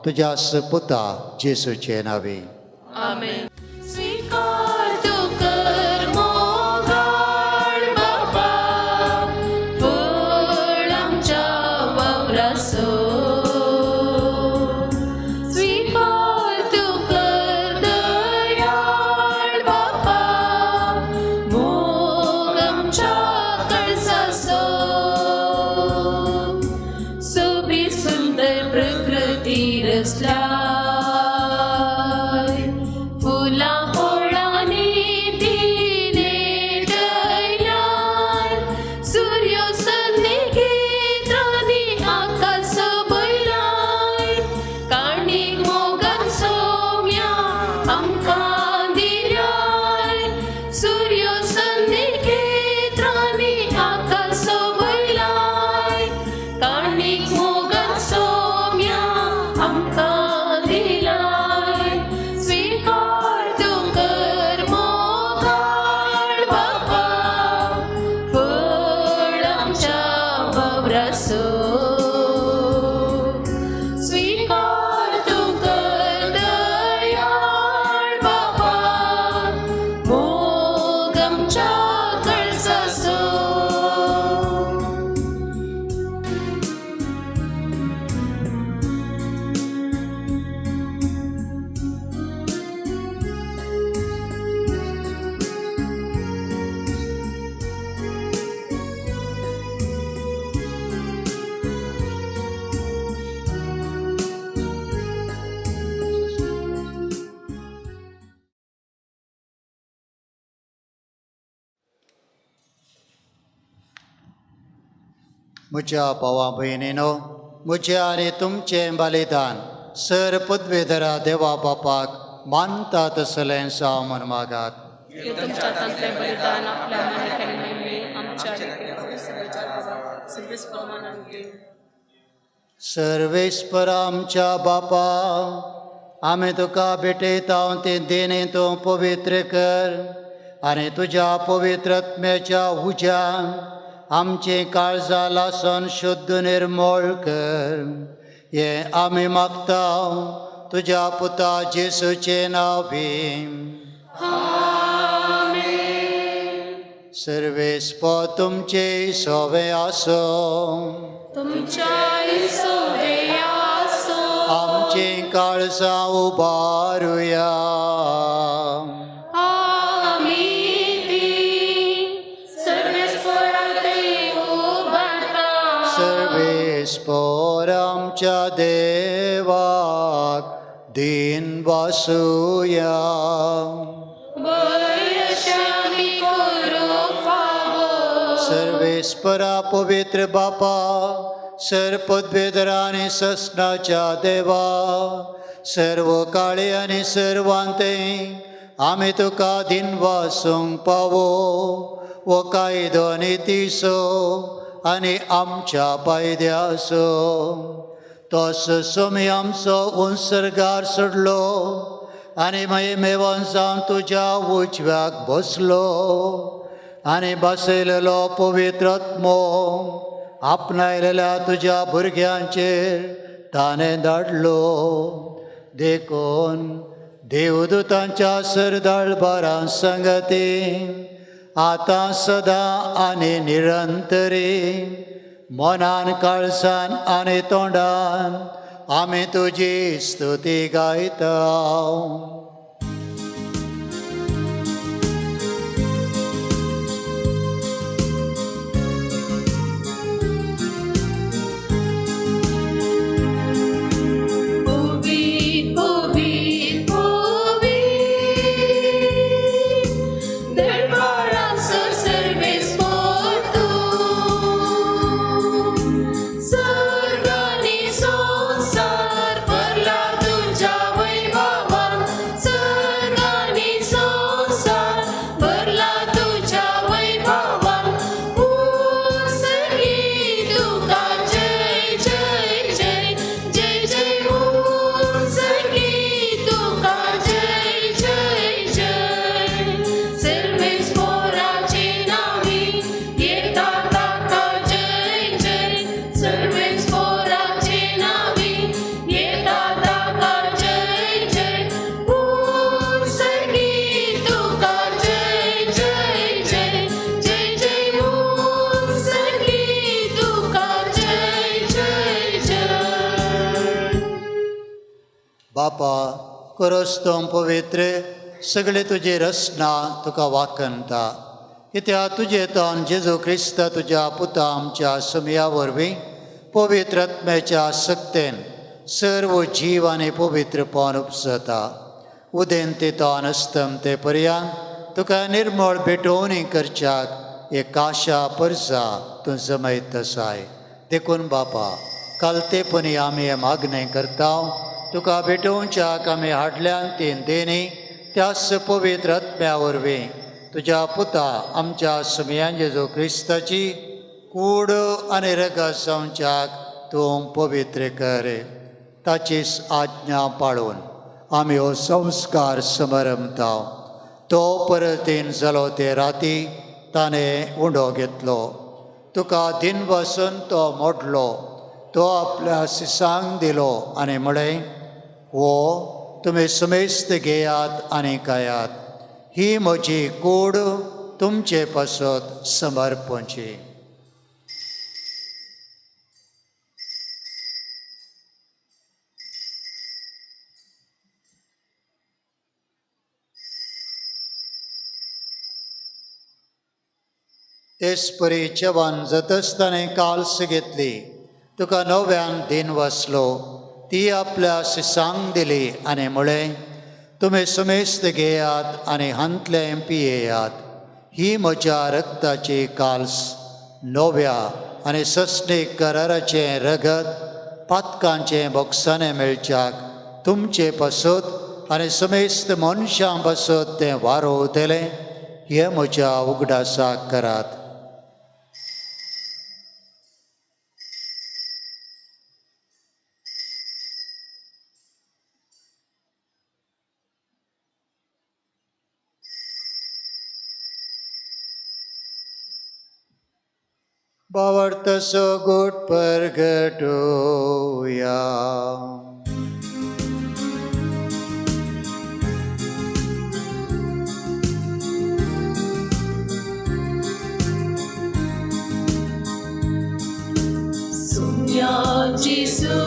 तुज्या पुता जेसूचे नांवी. आमेन. स्वीकार तूं कर मोगाळ बापा, फळ आमच्या वावराचो. स्वीकार तूं कर दयाळ बापा, मोग आमच्या काळजाचो. सोबीत सुंदर प्रकृती रचल्याय, फुलां. म्हज्या भावा भयणीनो, म्हजें आनी तुमचें बलिदान सर पदवेधरा देवा बापाक मानता तसलें जावं म्हूण मागात. तुमच्या हातांतलें बलिदान आपल्या मान्यतायेन मेळ्ळें आमच्या सर्वेस्पर मानान घेवं. सर्वेस्पर आमच्या बापा, आमी तुका भेटयता ती देणे तूं पवित्र कर आनी तुज्या पवित्र आत्म्याच्या उज्यान आमचीं काळजां लासून शुद्ध निर्मूळ कर. हें आमी मागता तुज्या पुता जेसूचे नांवी. सर्वेस्पर तुमचे सोवे आसूं. तुमच्या सोवे आसो. आमचीं काळजां उबारुया. आमी ती सर्वेस्परा ते उबारता. सर्वेस्पर आमच्या देवाक दीन वासुया. बरशामी करूंक फावो. सर्वेस्परा पवित्र बापा, सर पदवेधरा आनी ससनाच्या देवा, सर्व काळे आनी सर्वांते आमी तुका दिनवासूंक पावो वो कायदो नितीचो आनी आमच्या पायद्याचो. तसो सोमी आमचो उंसर्गार सोडलो आनी मागीर मेवन जावन तुज्या उजव्याक बसलो आनी बसयलेलो पवित्र आत्मो आपणायलेल्या तुज्या भुरग्यांचेर ताणें धाडलो. देखून देवदूतांच्या सरदाळबारां संगती आतां सदां आनी निरंतरी मनान काळजान आनी तोंडान आमी तुजी स्तुती गायता. पवीत पवीत पवीत दरबाराचो सर्वेस्पर तूं, सर्ग आनी संवसार भरला तुज्या वैभवान. सर्ग आनी संवसार भरला तुज्या वैभवान. उत्सर्गी तुका जय जय जय जय जय, उत्सर्गी तुका जय जय जय. सर्वेस्पराचे नावी येता ताका जय जय. सर्वेस्पराचे नावी येता ताका जय जय. उत्सर्गी तुका जय जय जय जय जय, उत्सर्गी तुका जय जय जय. बापा, कोरस तूं पवित्र, सगळे तुजी रचना तुका वाखणता, कित्याक तुजे तोन जेजू क्रिस्त तुज्या पुता आमच्या सुमया वरवीं पवित्र आत्म्याच्या सक्तेन सर्व जीव आनी पवित्रपण उपजता. उदेंते तोन अस्तमते पर्यंत तुका निर्मळ भेटवणी करच्याक एक आशा परजा तूं जमयत आसाय. देखून बापा, कालतेपणी आमी हें मागणें करता, तुका भेटोवच्याक आमी हाडल्यान तीन देणी त्याच पवित्र आत्म्या वरवीं तुज्या पुता आमच्या सुमयान जेजू क्रिस्ताची कूड आनी रगत जावच्याक तूं पवित्र कर. ताचीच आज्ञा पाळून आमी हो संस्कार समरमता. तो परतीन जालो ते राती ताणें उंडो घेतलो, तुका दिन बसून तो मोडलो, तो आपल्या सिसांक दिलो आनी म्हळें, हो तुमी सुमेस्त घेयात आनी खायात, ही म्हजी कूड तुमचे पासत समर्पणची. तेच परी जेवण जातच ताणें काल्स घेतली, तुका नव्यान दिन वाचलो, ती आपल्या सिसांक दिली आनी म्हळें, तुमी सुमेस्त घेयात आनी हांतलें पियेयात, ही म्हज्या रक्ताची काल्स नव्या आनी सस्नीक कराराचें रगत पातकांचें बोगसाणें मेळच्याक तुमचे पासत आनी समेस्त मनशां पासत तें वारोवतलें. हें म्हज्या उगडासाक करात. भावार्थाचो गोट परगटोया. सुम्या जेजू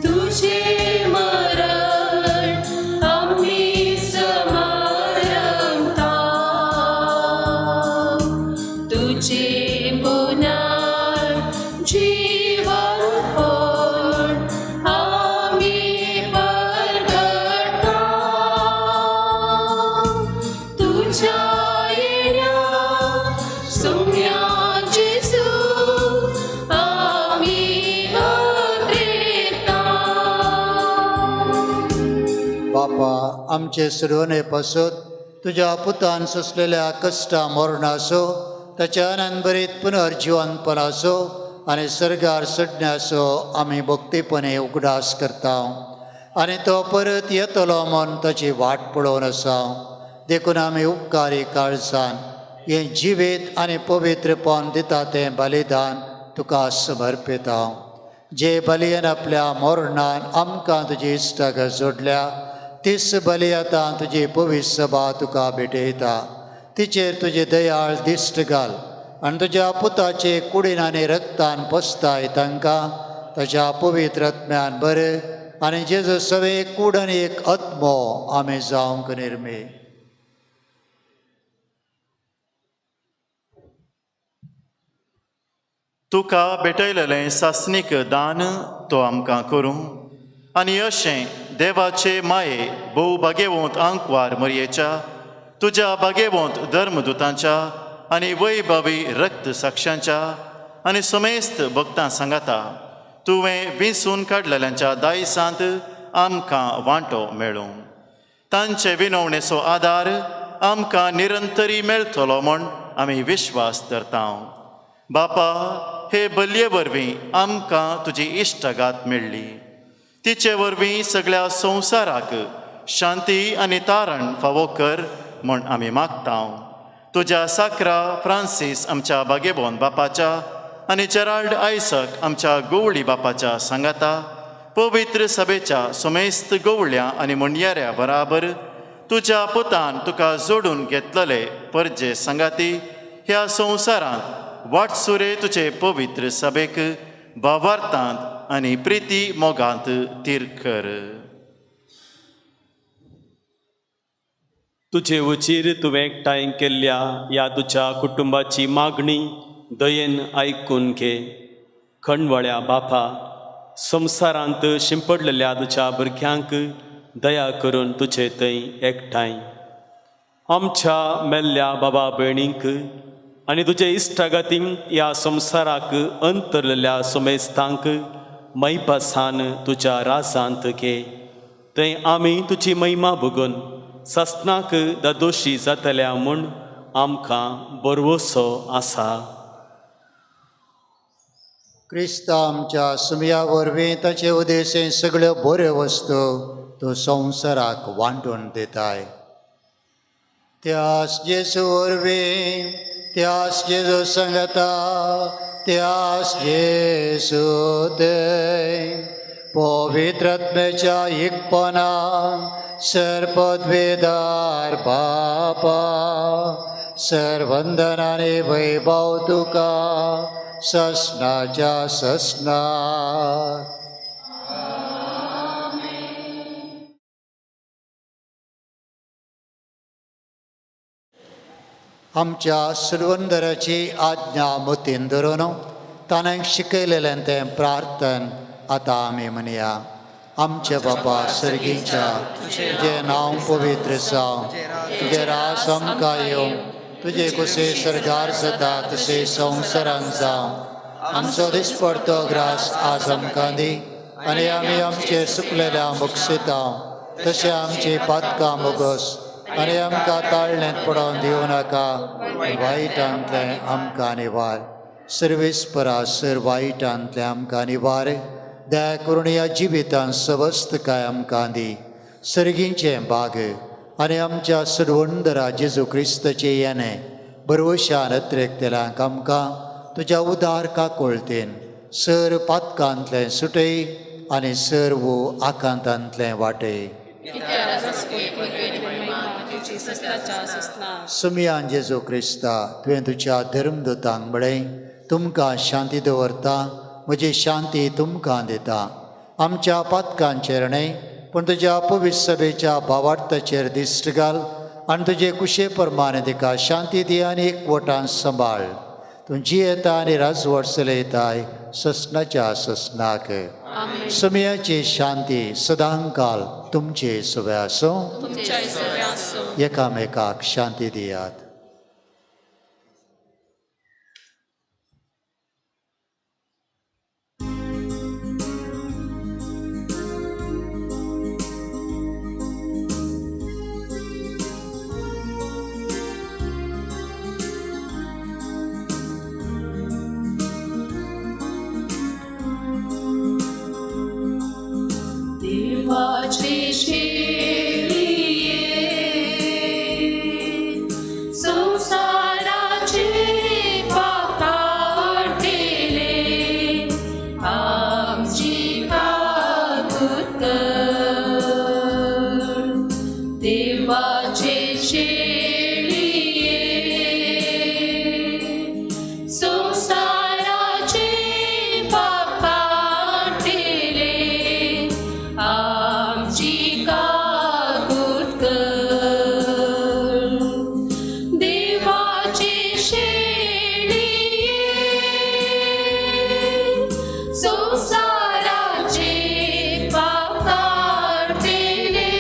तुझे मरण आम्ही समारंभता, तुझे पुनर्जीवनपण आम्ही परगटता. तुझ्या येण्या सुम्या जेजू आम्ही अत्रेता. बापा, आमचे सुरवणे पासत तुज्या पुतान सोंसलेल्या कश्टा मरणाचो, ताच्या आनंदभरीत पुनर्जिवनपणाचो आनी सर्गार चडण्याचो आमी भक्तीपणे उगडास करता आनी तो परत येतलो म्हूण ताची वाट पळोवन आसा. देखून आमी उपकारी काळजान हें जिवीत आनी पवित्रपण दिता तें बलिदान तुका समर्पिता. जे बलयेन आपल्या मरणान आमकां तुजी इश्टागत जोडल्या, तीच बली आतां तुजी पवित्र सभा तुका भेटयता. तिचेर तुजी दयाळ दिश्ट घाल आनी तुज्या पुताचे कुडीन आनी रक्तान पसताय तांकां ताच्या पवित्र आत्म्यान बरें आनी जेजू सवे कूड आनी एक आत्मो आमी जावंक निर्मी. तुका भेटयलेलें सासणीक दान तो आमकां करूं आनी अशें देवाचे माये भोव भागेवंत आंकवार मरयेच्या, तुज्या भागेवंत धर्मदुतांच्या आनी वैभवी रक्त साक्षांच्या आनी समेस्त भक्तां सांगाता तुवें विंचून काडलेल्यांच्या दायसांत आमकां वांटो मेळूं. तांचे विनवणेचो आदार आमकां निरंतरी मेळटलो म्हूण आमी विश्वास धरता. बापा, हे बलये वरवीं आमकां तुजी इश्टागात मेळ्ळी. तिचे वरवीं सगळ्या संवसाराक शांती आनी तारण फावो कर म्हूण आमी मागता. तुज्या साकरा फ्रांसीस आमच्या बागेबोन बापाच्या आनी जेराल्ड आयसक आमच्या गोवळी बापाच्या सांगाता पवित्र सभेच्या समेस्त गोवळ्या आनी म्हणयाऱ्या बराबर तुज्या पुतान तुका जोडून घेतलेले परजे सांगाती ह्या संवसारांत वाटसुरे तुजे पवित्र सभेक भावार्थांत आनी प्रिती मोगांत तीर कर. तुजे उचीर तुवें एकठांय केल्ल्या ह्या तुज्या कुटुंबाची मागणी दयेन आयकून घे. खणवळ्या बापा, संवसारांत शिंपडलेल्या तुज्या भुरग्यांक दया करून तुजे थंय एकठांय. आमच्या मेल्ल्या बाबा भयणींक आनी तुजे इश्टागतीन ह्या संवसाराक अंतरलेल्या समेस्तांक मैपासान तुज्या राजांत घे. थंय आमी तुजी महिमा भोगून सस्नाक ददोशी जातल्या म्हूण आमकां बरवसो आसा. क्रिस्ता आमच्या सुमया वरवीं ताचे उदेसें सगळ्यो बऱ्यो वस्तू तूं संवसाराक वांटून दिताय. त्यास जेजू वरवीं, त्यास जेजू सांगता, त्यास जेजू दे पवित्र आत्म्याच्या एकपणान सर्पद्वेदार बापा, सर्वंदनाने वैभव तुका ससनाच्या ससना. आमच्या सुरवंदराची आज्ञा मतीन धरून ताणें शिकयलेलें तें प्रार्थन आतां आमी म्हणया. आमचे बापा सर्गीच्या, तुजें नांव पवित्र जावं, तुजें रास आमकां येवं, तुजें कशें सर्गार जाता तशें संवसारान जावं. आमचो दिसपडतो ग्रास आज आमकां दी आनी आमी आमचे सुकलेल्या मुक्षिता तशें आमची पातकां मुगोस आनी आमकां ताळण्यांत पडोवन दिवं नाका, वायटांतलें आमकां निवार. सर्वीस परा सर वायटांतलें आमकां निवार. दया करून ह्या जिवितान सवस्तकाय आमकां दी. सर्गींचें बाग आनी आमच्या सुरवंदरा जेजू क्रिस्ताचें येणें बरवशान अत्रेकतेल्यांक आमकां तुज्या उदार काकोळतेन सर पातकांतलें सुटय आनी सर्व आकांतांतलें वाटय. सुमयान जेजू क्रिस्ता, तुवें तुज्या धर्मदूतांक म्हळें, तुमकां शांती दवरता, म्हजी शांती तुमकां दिता. आमच्या पातकांचेर न्हय पूण तुज्या पवित्र सभेच्या भावार्थाचेर दिश्ट घाल आनी तुजे कुशे प्रमाणे तिका शांती दी आनी एकवटान सांबाळ. तूं जियेता आनी राजवट चलयताय ससनाच्या ससनाक. समयाची शांती सदांकाल तुमचे सुवे आसूं. एकामेकाक शांती दियात. देवाचे शेळये संसाराचे पाप काडटेले आमची काकूत कर. देवाचे शेळये संसाराचे पाप काडटेले आमची काकूत कर. देवाचे शेळये संसाराचे पाप काडटेले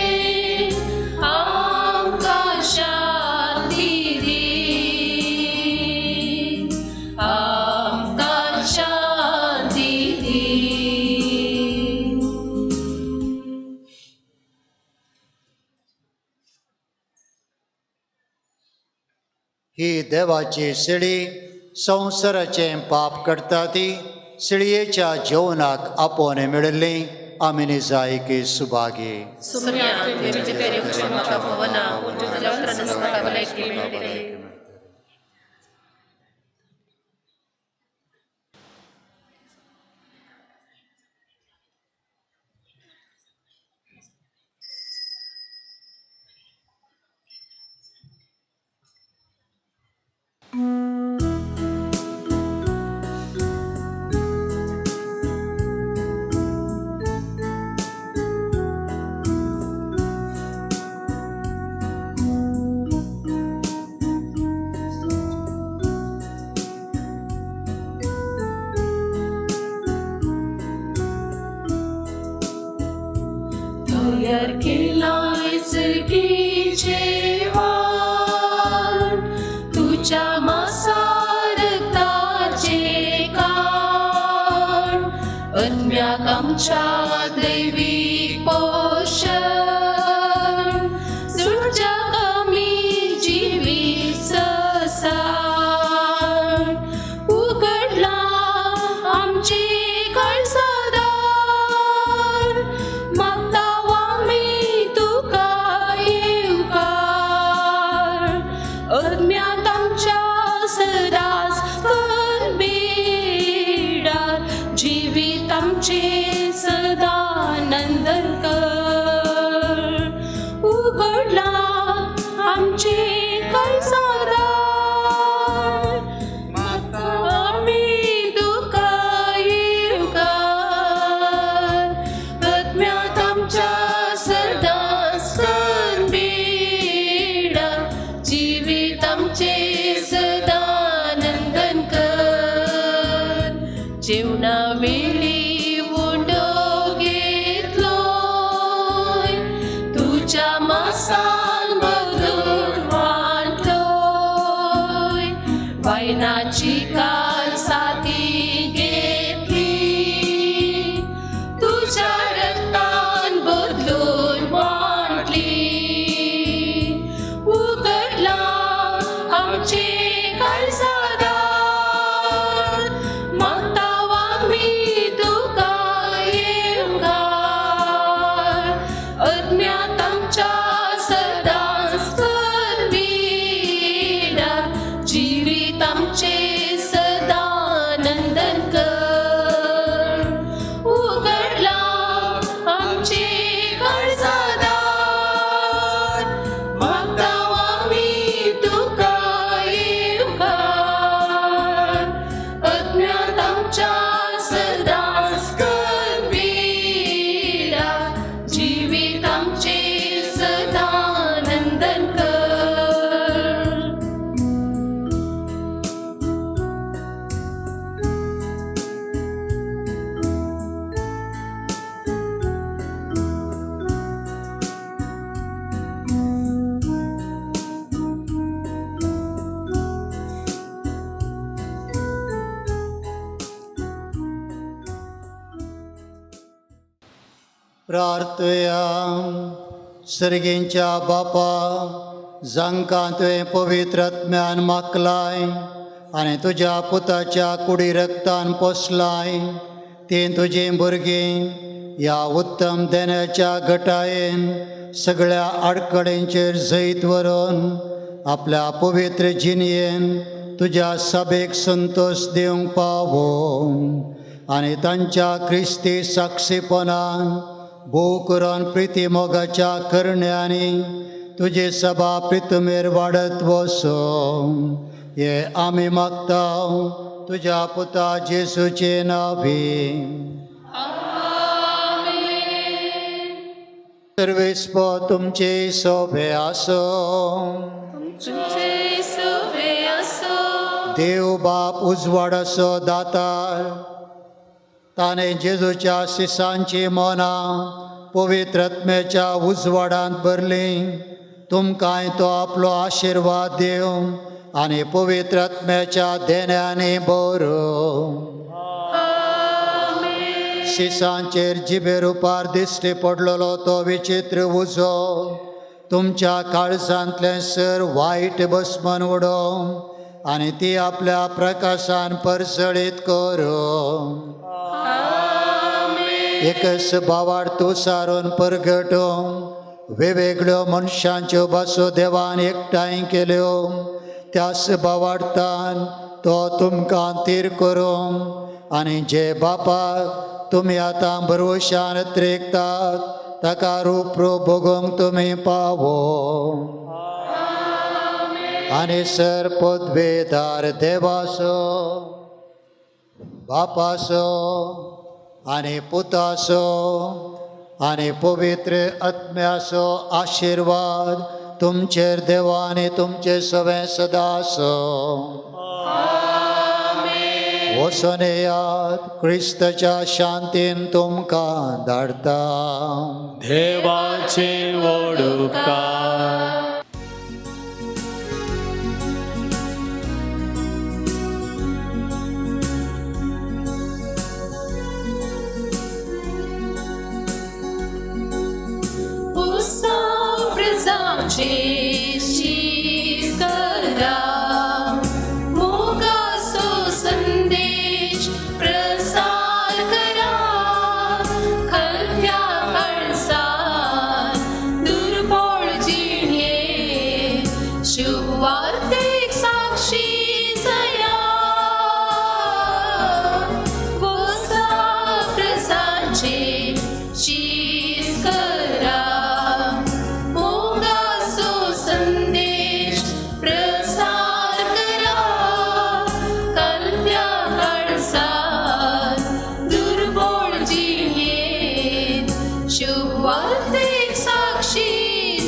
आमकां शांती दी, आमकां शांती दी. ही देवाची शिडी संवसाराचें पाप करता ती शिडयेच्या जेवणाक आपोवणें मेळिल्ली आमी निजायकी सुभागी. सुम्या तुवें तेरेवचें म्हाका फावना, पूण तुज्या उतरानच म्हाका भलायकी मेळटली. तयार केलाय सर्गीचे वाण, तुज्या मासारक्ताचे काण, आत्म्याक आमच्या दैवीक पोशण, सुटच्याक आमी जिवीत ससाण. उगडला आमची काळसादार, मागता आमी तुका येवकार. आत्म्यांत आमच्या सदांच कर बेडार, जिवीत आमचें सदां नंदन कर. उगडला आमचे काळसादार, मागता आमी तुका येवकार. आत्म्यांत आमच्या सदांच कर बेडार, जिवीत आमचें सदां नंदन कर. जेवणा वेळी उंडो घेतलोय, तुज्या मासान बदलून वांटलोय, वायनाची काल साथी. प्रार्थया. सर्गींच्या बापा, जांकां तुवें पवित्र आत्म्यान मागलाय आनी तुज्या पुताच्या कुडी रक्तान पोसलाय, तीं तुजीं भुरगीं ह्या उत्तम देण्याच्या गटायेन सगळ्या आडखळींचेर जैत व्हरून आपल्या पवित्र जिणयेन तुज्या सभेक संतोश दिवंक पावो आनी तांच्या क्रिस्ती साक्षीपणान भोव करून प्रिती मोगाच्या करण्यांनी तुजी सभा प्रितमेर वाडत वसो, हे आमी मागता तुज्या पुता जेसूचे नावी. सर्वेस्प तुमचे सोबे आसो. तुमचे सोबे आसो. देव बाप उजवाडाचो दातार, ताणें जेजूच्या सिसांची मनां पवित्र आत्म्याच्या उजवाडांत भरलीं. तुमकांय तो आपलो आशिर्वाद दिवं आनी पवित्र आत्म्याच्या देण्यांनी बरो. सिसांचेर जिबे रुपार दिश्टी पडलेलो तो विचित्र उजो तुमच्या काळजांतलें सर वायट बसमन उडोवं आनी ती आपल्या प्रकाशान परजळीत करूं. एकच बावाड तूं सारून परगटूं वेगवेगळ्यो मनशांच्यो भासो देवान एकठांय केल्यो, त्याच बावाडतान तो तुमकां तीर करूं आनी जे बापाक तुमी आतां भरवशान त्रेकतात ताका रूप रूप भोगोवंक तुमी पावो. आनी सर पदवेदार देवाचो, बापाचो आनी पुताचो आनी पवित्र आत्म्याचो आशिर्वाद तुमचेर देवा आनी तुमचे सवें सदासो. वचून येयात, क्रिस्ताच्या शांतीन तुमकां धाडटा. देवाचे वडुपकार. शीस करा, मोगाचो संदेश प्रसार करा, खलत्या काळजात दुर्बळ जिणये शुभवार्तेक साक्षी जया. गोसा प्रजाचे शीस करा, मोगाचो संदेश प्रसार करा, कलत्या काळजात दुर्बळ जिणयेत शुभवार्तेक साक्षी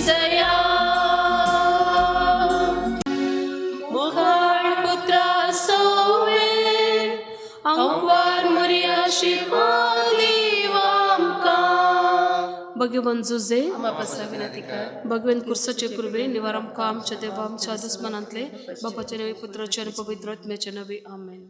जया. मोगाळ पुत्रा सोवे आंकवार मुरया शिकवण दीव आमकां. भगवान जुजे भगवान कुर्साचे कृपे निवार आमकां आमच्या देवा आमच्या दुस्मनांतले बापाचे नवे पुत्राचे आनी पवित्र आत्म्याचे नवे. आमेन.